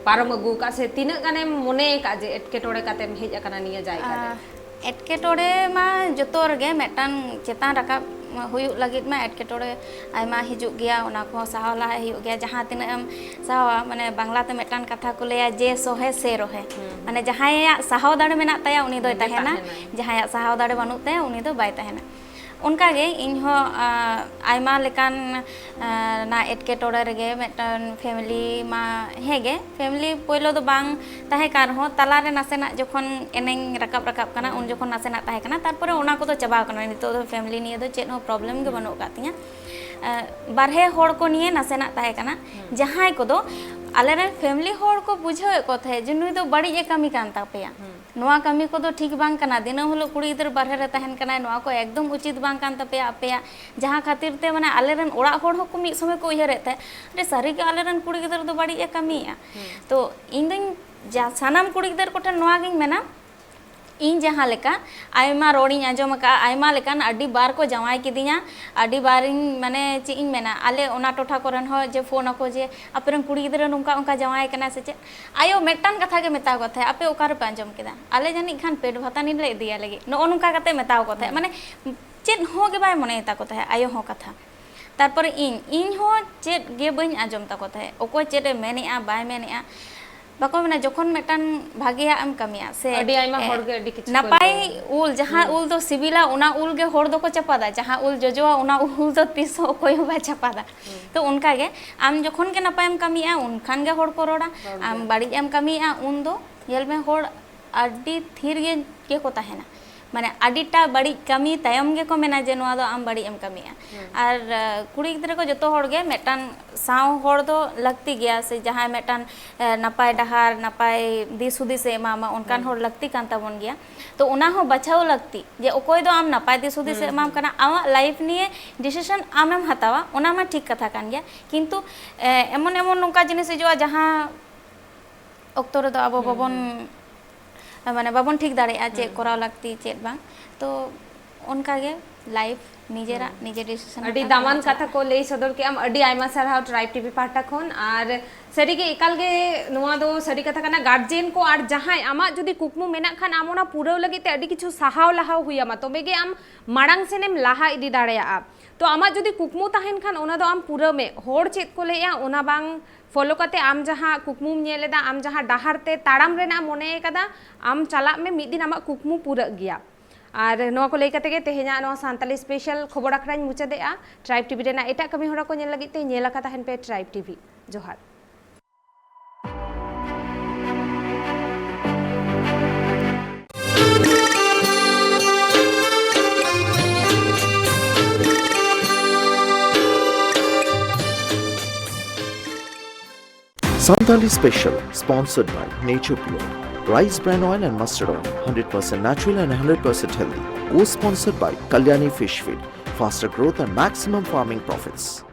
ᱯᱟᱨᱚᱢ ᱟᱹᱜᱩ ᱟᱠᱟᱫ ᱥᱮ ᱛᱤᱱᱟᱹᱜ ᱜᱟᱱᱮᱢ ᱢᱚᱱᱮ ᱟᱠᱟᱫ ᱡᱮ ᱮᱴᱠᱮᱴᱚᱬᱮ ᱠᱟᱛᱮᱢ ᱦᱮᱡ ᱟᱠᱟᱱᱟ ᱱᱤᱭᱟᱹ ᱡᱟᱭᱜᱟ ᱨᱮ? ᱟᱨ ᱮᱴᱠᱮᱴᱚᱬᱮ ᱢᱟ ᱡᱚᱛᱚ ᱨᱮᱜᱮ ᱢᱤᱫᱴᱟᱝ ᱪᱮᱛᱟᱱ ᱨᱟᱠᱟᱵ ᱦᱩᱭᱩᱜ ᱞᱟᱹᱜᱤᱫ ᱢᱟ ᱮᱴᱠᱮᱴᱚᱬᱮ ᱟᱭᱢᱟ ᱦᱤᱡᱩᱜ ᱜᱮᱭᱟ, ᱚᱱᱟ ᱠᱚᱦᱚᱸ ᱥᱟᱦᱟᱣ ᱞᱟᱦᱟᱭ ᱦᱩᱭᱩᱜ ᱜᱮᱭᱟ᱾ ᱡᱟᱦᱟᱸ ᱛᱤᱱᱟᱹᱜ ᱮᱢ ᱥᱟᱦᱟᱣᱟ, ᱢᱟᱱᱮ ᱵᱟᱝᱞᱟ ᱛᱮ ᱢᱤᱫᱴᱟᱝ ᱠᱟᱛᱷᱟ ᱠᱚ ᱞᱟᱹᱭᱟ, ᱡᱮ ᱥᱚᱦᱮ ᱥᱮ ᱨᱚᱦᱮ, ᱢᱟᱱᱮ ᱡᱟᱦᱟᱸᱭᱟᱜ ᱥᱟᱦᱟᱣ ᱫᱟᱲᱮ ᱢᱮᱱᱟᱜ ᱛᱟᱭᱟ ᱩᱱᱤ ᱫᱚᱭ ᱩᱱᱤ ᱫᱚᱭ ᱛᱟᱦᱮᱱᱟ, ᱛᱟᱦᱮᱱᱟᱭ᱾ ᱡᱟᱦᱟᱸᱭᱟᱜ ᱥᱟᱦᱟᱣ ᱫᱟᱲᱮ ᱵᱟᱹᱱᱩᱜ ᱛᱟᱭᱟ ᱩᱱᱤ ᱫᱚ ᱵᱟᱭ ᱛᱟᱦᱮᱱᱟ᱾ ᱚᱱᱠᱟᱜᱮ ᱤᱧ ᱦᱚᱸ ᱟ, ᱟᱭᱢᱟ ᱞᱮᱠᱟᱱ ᱟ, ᱱᱟ ᱮᱴᱠᱮᱴᱚᱬᱮ ᱨᱮᱜᱮ ᱢᱤᱫᱴᱟᱝ ᱯᱷᱮᱢᱮᱞᱤ ᱢᱟ ᱦᱮᱸᱜᱮ, ᱯᱷᱮᱢᱮᱞᱤ ᱯᱳᱭᱞᱳ ᱫᱚ ᱵᱟᱝ ᱛᱟᱦᱮᱸ ᱠᱟᱱ ᱨᱮᱦᱚᱸ ᱛᱟᱞᱟᱨᱮ ᱱᱟᱥᱮᱱᱟᱜ ᱡᱚᱠᱷᱚᱱ ᱮᱱᱮᱧ ᱨᱟᱠᱟᱵ ᱨᱟᱠᱟᱵ ᱠᱟᱱᱟ ᱩᱱ ᱡᱚᱠᱷᱚᱱ ᱱᱟᱥᱮᱱᱟᱜ ᱛᱟᱦᱮᱸ ᱠᱟᱱᱟ, ᱛᱟᱨᱯᱚᱨᱮ ᱚᱱᱟ ᱠᱚᱫᱚ ᱪᱟᱵᱟᱣ ᱠᱟᱱᱟ᱾ ᱱᱤᱛᱚᱜ ᱫᱚ ᱯᱷᱮᱢᱮᱞᱤ ᱱᱤᱭᱮ ᱫᱚ ᱪᱮᱫ ᱦᱚᱸ ᱯᱨᱚᱵᱞᱮᱢ ᱜᱮ ᱵᱟᱹᱱᱩᱜ ᱟᱠᱟᱫ ᱛᱤᱧᱟᱹ᱾ ᱟ, ᱵᱟᱨᱦᱮ ᱦᱚᱲ ᱠᱚ ᱱᱤᱭᱮ ᱱᱟᱥᱮᱱᱟᱜ ᱛᱟᱦᱮᱸ ᱠᱟᱱᱟ, ᱡᱟᱦᱟᱸᱭ ᱠᱚᱫᱚ ᱟᱞᱮᱨᱮᱱ ᱯᱷᱮᱢᱮᱞᱤ ᱦᱚᱲ ᱠᱚ ᱵᱩᱡᱷᱟᱹᱣᱮᱫ ᱠᱚ ᱛᱟᱦᱮᱸᱫ ᱡᱮ ᱱᱩᱭ ᱫᱚ ᱵᱟᱹᱲᱤᱡ ᱮ ᱠᱟᱹᱢᱤ ᱠᱟᱱ ᱛᱟᱯᱮᱭᱟ, ᱱᱚᱣᱟ ᱠᱟᱹᱢᱤ ᱠᱚᱫᱚ ᱴᱷᱤᱠ ᱵᱟᱝ ᱠᱟᱱᱟ, ᱫᱤᱱᱟᱹᱢ ᱦᱤᱞᱳᱜ ᱠᱩᱲᱤ ᱜᱤᱫᱽᱨᱟᱹ ᱵᱟᱨᱦᱮ ᱨᱮ ᱛᱟᱦᱮᱱ ᱠᱟᱱᱟᱭ, ᱱᱚᱣᱟ ᱠᱚ ᱮᱠᱫᱚᱢ ᱩᱪᱤᱛ ᱵᱟᱝ ᱠᱟᱱ ᱛᱟᱯᱮᱭᱟ ᱟᱯᱮᱭᱟᱜ, ᱡᱟᱦᱟᱸ ᱠᱷᱟᱹᱛᱤᱨ ᱛᱮ ᱢᱟᱱᱮ ᱟᱞᱮᱨᱮᱱ ᱚᱲᱟᱜ ᱦᱚᱲ ᱦᱚᱸᱠᱚ ᱢᱤᱫ ᱥᱚᱢᱚᱭ ᱠᱚ ᱩᱭᱦᱟᱹᱨᱮᱫ ᱛᱟᱦᱮᱸᱫ, ᱟᱨᱮ ᱥᱟᱹᱨᱤᱜᱮ ᱟᱞᱮᱨᱮᱱ ᱠᱩᱲᱤ ᱜᱤᱫᱽᱨᱟᱹ ᱫᱚ ᱵᱟᱹᱲᱤᱡ ᱮ ᱠᱟᱹᱢᱤᱭᱮᱫᱼᱟ᱾ ᱛᱚ ᱤᱧ ᱫᱚᱧ ᱡᱟ-, ᱥᱟᱱᱟᱢ ᱠᱩᱲᱤ ᱜᱤᱫᱽᱨᱟᱹ ᱠᱚᱴᱷᱮᱱ ᱱᱚᱣᱟ ᱜᱤᱧ ᱢᱮᱱᱟ, ᱤᱧ ᱡᱟᱦᱟᱸ ᱞᱮᱠᱟ ᱟᱭᱢᱟ ᱨᱚᱲᱤᱧ ᱟᱸᱡᱚᱢ ᱟᱠᱟᱫᱼᱟ, ᱟᱭᱢᱟ ᱞᱮᱠᱟᱱ ᱟᱹᱰᱤ ᱵᱟᱨ ᱠᱚ ᱡᱟᱶᱟᱭ ᱠᱤᱫᱤᱧᱟ, ᱟᱹᱰᱤ ᱵᱟᱨᱤᱧ ᱢᱟᱱᱮ ᱪᱮᱫ ᱤᱧ ᱢᱮᱱᱟ, ᱟᱞᱮ ᱚᱱᱟ ᱴᱚᱴᱷᱟ ᱠᱚᱨᱮᱱ ᱦᱚᱸ ᱡᱮ ᱯᱷᱳᱱ ᱟᱠᱚ ᱡᱮ ᱟᱯᱮᱨᱮᱱ ᱠᱩᱲᱤ ᱜᱤᱫᱽᱨᱟᱹ ᱱᱚᱝᱠᱟ ᱚᱱᱠᱟ ᱡᱟᱶᱟᱭ ᱠᱟᱱᱟ ᱥᱮ ᱪᱮᱫ? ᱟᱭᱳ ᱢᱤᱫᱴᱟᱝ ᱠᱟᱛᱷᱟ ᱜᱮ ᱢᱮᱛᱟ ᱠᱚ ᱛᱟᱦᱮᱸᱫ, "ᱟᱯᱮ ᱚᱠᱟ ᱨᱮᱯᱮ ᱟᱸᱡᱚᱢ ᱠᱮᱫᱟ? ᱟᱞᱮ ᱡᱟᱹᱱᱤᱡ ᱠᱷᱟᱱ ᱯᱮᱴ ᱵᱷᱟᱛᱟᱱᱤ ᱞᱮ ᱤᱫᱤᱭᱟ ᱞᱟᱹᱜᱤᱫ", ᱱᱚᱜᱼᱚ ᱱᱚᱝᱠᱟ ᱠᱟᱛᱮ ᱢᱮᱛᱟᱣ ᱠᱚ ᱛᱟᱦᱮᱸᱫ᱾ ᱢᱟᱱᱮ ᱪᱮᱫ ᱦᱚᱸ ᱜᱮ ᱵᱟᱭ ᱢᱚᱱᱮᱭ ᱛᱟᱠᱚ ᱛᱟᱦᱮᱸᱫ ᱟᱭᱳ ᱦᱚᱸ ᱠᱟᱛᱷᱟ᱾ ᱛᱟᱨᱯᱚᱨᱮ ᱤᱧ, ᱤᱧ ᱦᱚᱸ ᱪᱮᱫ ᱜᱮ ᱵᱟᱹᱧ ᱟᱸᱡᱚᱢ ᱛᱟᱠᱚ ᱛᱟᱦᱮᱸᱫ, ᱚᱠᱚᱭ ᱪᱮᱫ ᱮ ᱢᱮᱱᱮᱜᱼᱟ ᱵᱟᱭ ᱢᱮᱱᱮᱜᱼᱟ᱾ ᱵᱟᱠᱚ ᱢᱮᱱᱟ, ᱡᱚᱠᱷᱚᱱ ᱢᱤᱫᱴᱟᱝ ᱵᱷᱟᱜᱮᱭᱟᱜ ᱮᱢ ᱠᱟᱹᱢᱤᱭᱟ ᱥᱮ, ᱟᱹᱰᱤ ᱟᱭᱢᱟ ᱮ, ᱦᱚᱲ ᱜᱮ ᱟᱹᱰᱤ ᱠᱤᱪᱷᱩ ᱠᱚ ᱱᱟᱯᱟᱭ ᱞᱟᱹᱭᱟ᱾ ᱩᱞ, ᱡᱟᱦᱟᱸ ᱩᱞ ᱫᱚ ᱥᱤᱵᱤᱞᱟ, ᱚᱱᱟ ᱩᱞ ᱜᱮ ᱦᱚᱲ ᱫᱚᱠᱚ ᱪᱟᱯᱟᱫᱟ, ᱡᱟᱦᱟᱸ ᱩᱞ ᱡᱚᱡᱚᱣᱟ, ᱚᱱᱟ ᱩᱞ ᱫᱚ ᱛᱤᱥ ᱦᱚᱸ ᱚᱠᱚᱭ ᱦᱚᱸ ᱵᱟᱭ ᱪᱟᱯᱟᱫᱟ᱾ ᱛᱚ ᱚᱱᱠᱟ ᱜᱮ ᱟᱢ ᱡᱚᱠᱷᱚᱱ ᱜᱮ ᱱᱟᱯᱟᱭᱮᱢ ᱠᱟᱹᱢᱤᱭᱮᱜᱼᱟ, ᱩᱱᱠᱷᱟᱱ ᱜᱮ ᱦᱚᱲ ᱠᱚ ᱨᱚᱲᱟ᱾ ᱟᱢ ᱵᱟᱹᱲᱤᱡ ᱮᱢ ᱠᱟᱹᱢᱤᱭᱮᱜᱼᱟ, ᱩᱱ ᱫᱚ ᱧᱮᱞ ᱢᱮ, ᱦᱚᱲ ᱟᱹᱰᱤ ᱛᱷᱤᱨ ᱜᱮ, ᱜᱮᱠᱚ ᱛᱟᱦᱮᱱᱟ᱾ ᱢᱟᱱᱮ ᱟᱹᱰᱤᱴᱟ ᱵᱟᱹᱲᱤᱡ ᱠᱟᱹᱢᱤ ᱛᱟᱭᱚᱢ ᱜᱮᱠᱚ ᱢᱮᱱᱟ ᱡᱮ ᱱᱚᱣᱟ ᱫᱚ ᱟᱢ ᱵᱟᱹᱲᱤᱡ ᱮᱢ ᱠᱟᱹᱢᱤᱭᱮᱜᱼᱟ᱾ ᱟᱨ ᱟᱸ, ᱠᱩᱲᱤ ᱜᱤᱫᱽᱨᱟᱹ ᱠᱚ ᱡᱚᱛᱚ ᱦᱚᱲ ᱜᱮ ᱢᱤᱫᱴᱟᱝ ᱥᱟᱶ ᱦᱚᱲ ᱫᱚ ᱞᱟᱹᱠᱛᱤ ᱜᱮᱭᱟ, ᱥᱮ ᱡᱟᱦᱟᱸᱭ ᱢᱤᱫᱴᱟᱝ ᱮ, ᱱᱟᱯᱟᱭ ᱰᱟᱦᱟᱨ, ᱱᱟᱯᱟᱭ ᱫᱤᱥ ᱦᱩᱫᱤᱥ ᱮ ᱮᱢᱟᱢᱟ, ᱚᱱᱠᱟᱱ ᱦᱚᱲ ᱞᱟᱹᱠᱛᱤ ᱠᱟᱱ ᱛᱟᱵᱚᱱ ᱜᱮᱭᱟ᱾ ᱛᱚ ᱚᱱᱟ ᱦᱚᱸ ᱵᱟᱪᱷᱟᱣ ᱞᱟᱹᱠᱛᱤ ᱡᱮ ᱚᱠᱚᱭ ᱫᱚ ᱟᱢ ᱱᱟᱯᱟᱭ ᱫᱤᱥ ᱦᱩᱫᱤᱥ ᱮ ᱮᱢᱟᱢ ᱠᱟᱱᱟ, ᱟᱢᱟᱜ ᱞᱟᱭᱤᱯᱷ ᱱᱤᱭᱮ ᱰᱤᱥᱤᱥᱚᱱ ᱟᱢᱮᱢ ᱦᱟᱛᱟᱣᱟ, ᱚᱱᱟ ᱢᱟ ᱴᱷᱤᱠ ᱠᱟᱛᱷᱟ ᱠᱟᱱ ᱜᱮᱭᱟ, ᱠᱤᱱᱛᱩ ᱮ, ᱮᱢᱚᱱ ᱮᱢᱚᱱ ᱱᱚᱝᱠᱟ ᱡᱤᱱᱤᱥ ᱦᱤᱡᱩᱜᱼᱟ ᱡᱟᱦᱟᱸ ᱚᱠᱛᱚ ᱨᱮᱫᱚ ᱟᱵᱚ ᱵᱟᱵᱚᱱ ᱢᱟᱱᱮ ᱵᱟᱵᱚᱱ ᱴᱷᱤᱠ ᱫᱟᱲᱮᱭᱟᱜᱼᱟ ᱪᱮᱫ ᱠᱚᱨᱟᱣ ᱞᱟᱹᱠᱛᱤ ᱪᱮᱫ ᱵᱟᱝ᱾ ᱛᱚ ᱚᱱᱠᱟ ᱜᱮ ᱞᱟᱭᱤᱯᱷ ᱱᱤᱡᱮᱨᱟᱜ ᱱᱤᱡᱮ ᱰᱤᱥᱤᱥᱚᱱ ᱟᱹᱰᱤ ᱫᱟᱢᱟᱱ ᱠᱟᱛᱷᱟ ᱠᱚ ᱞᱟᱹᱭ ᱥᱚᱫᱚᱨ ᱠᱮᱫ ᱟᱢ᱾ ᱟᱹᱰᱤ ᱟᱭᱢᱟ ᱥᱟᱨᱦᱟᱣ ᱴᱨᱟᱭᱤᱵᱽ ᱴᱤᱵᱷᱤ ᱯᱟᱦᱴᱟ ᱠᱷᱚᱱ᱾ ᱟᱨ ᱥᱟᱹᱨᱤᱜᱮ ᱮᱠᱟᱞ ᱜᱮ ᱱᱚᱣᱟ ᱫᱚ ᱥᱟᱹᱨᱤ ᱠᱟᱛᱷᱟ ᱠᱟᱱᱟ, ᱜᱟᱨᱡᱮᱱ ᱠᱚ ᱟᱨ ᱡᱟᱦᱟᱸᱭ ᱟᱢᱟᱜ ᱡᱩᱫᱤ ᱠᱩᱠᱢᱩ ᱢᱮᱱᱟᱜ ᱠᱷᱟᱱ ᱟᱢ ᱚᱱᱟ ᱯᱩᱨᱟᱹᱣ ᱞᱟᱹᱜᱤᱫ ᱛᱮ ᱟᱹᱰᱤ ᱠᱤᱪᱷᱩ ᱥᱟᱦᱟᱣ ᱞᱟᱦᱟᱣ ᱦᱩᱭ ᱟᱢᱟ, ᱛᱚᱵᱮ ᱜᱮ ᱟᱢ ᱢᱟᱲᱟᱝ ᱥᱮᱱ ᱮᱢ ᱞᱟᱦᱟ ᱤᱫᱤ ᱫᱟᱲᱮᱭᱟᱜᱼᱟ᱾ ᱛᱚ ᱟᱢᱟᱜ ᱡᱩᱫᱤ ᱠᱩᱠᱢᱩ ᱛᱟᱦᱮᱱ ᱠᱷᱟᱱ ᱚᱱᱟ ᱫᱚ ᱟᱢ ᱯᱩᱨᱟᱹᱣ ᱢᱮ, ᱦᱚᱲ ᱪᱮᱫ ᱠᱚ ᱞᱟᱹᱭᱮᱜᱼᱟ ᱚᱱᱟ ᱵᱟᱝ ᱯᱷᱚᱞᱳ ᱠᱟᱛᱮ ᱟᱢ ᱡᱟᱦᱟᱸ ᱠᱩᱠᱢᱩᱢ ᱧᱮᱞ ᱮᱫᱟ, ᱟᱢ ᱡᱟᱦᱟᱸ ᱰᱟᱦᱟᱨ ᱛᱮ ᱛᱟᱲᱟᱢ ᱨᱮᱱᱟᱜ ᱢᱚᱱᱮ ᱠᱟᱫᱟ, ᱟᱢ ᱪᱟᱞᱟᱜ ᱢᱮ, ᱢᱤᱫ ᱫᱤᱱ ᱟᱢᱟᱜ ᱠᱩᱠᱢᱩ ᱯᱩᱨᱟᱹᱜ ᱜᱮᱭᱟ᱾ ᱟᱨ ᱱᱚᱣᱟ ᱠᱚ ᱞᱟᱹᱭ ᱠᱟᱛᱮ ᱜᱮ ᱛᱮᱦᱮᱧᱟᱜ ᱱᱚᱣᱟ ᱥᱟᱱᱛᱟᱞᱤ ᱥᱯᱮᱥᱟᱞ ᱠᱷᱚᱵᱚᱨ ᱟᱠᱷᱲᱟᱧ ᱢᱩᱪᱟᱹᱫᱮᱜᱼᱟ᱾ ᱴᱨᱟᱭᱤᱵᱽ ᱴᱤᱵᱷᱤ ᱨᱮᱱᱟᱜ ᱮᱴᱟᱜ ᱠᱟᱹᱢᱤ ᱦᱚᱨᱟ ᱠᱚ ᱧᱮᱞ ᱞᱟᱹᱜᱤᱫ ᱛᱮ ᱧᱮᱞ ᱟᱠᱟ ᱛᱟᱦᱮᱱ ᱯᱮ ᱴᱨᱟᱭᱤᱵᱽ ᱴᱤᱵᱷᱤ᱾ ᱡᱚᱦᱟᱨ᱾ Santali Special, sponsored by Nature Pure. Rice bran oil and mustard oil, hundred percent natural and hundred percent healthy. Co-sponsored by Kalyani Fish Feed, faster growth and maximum farming profits.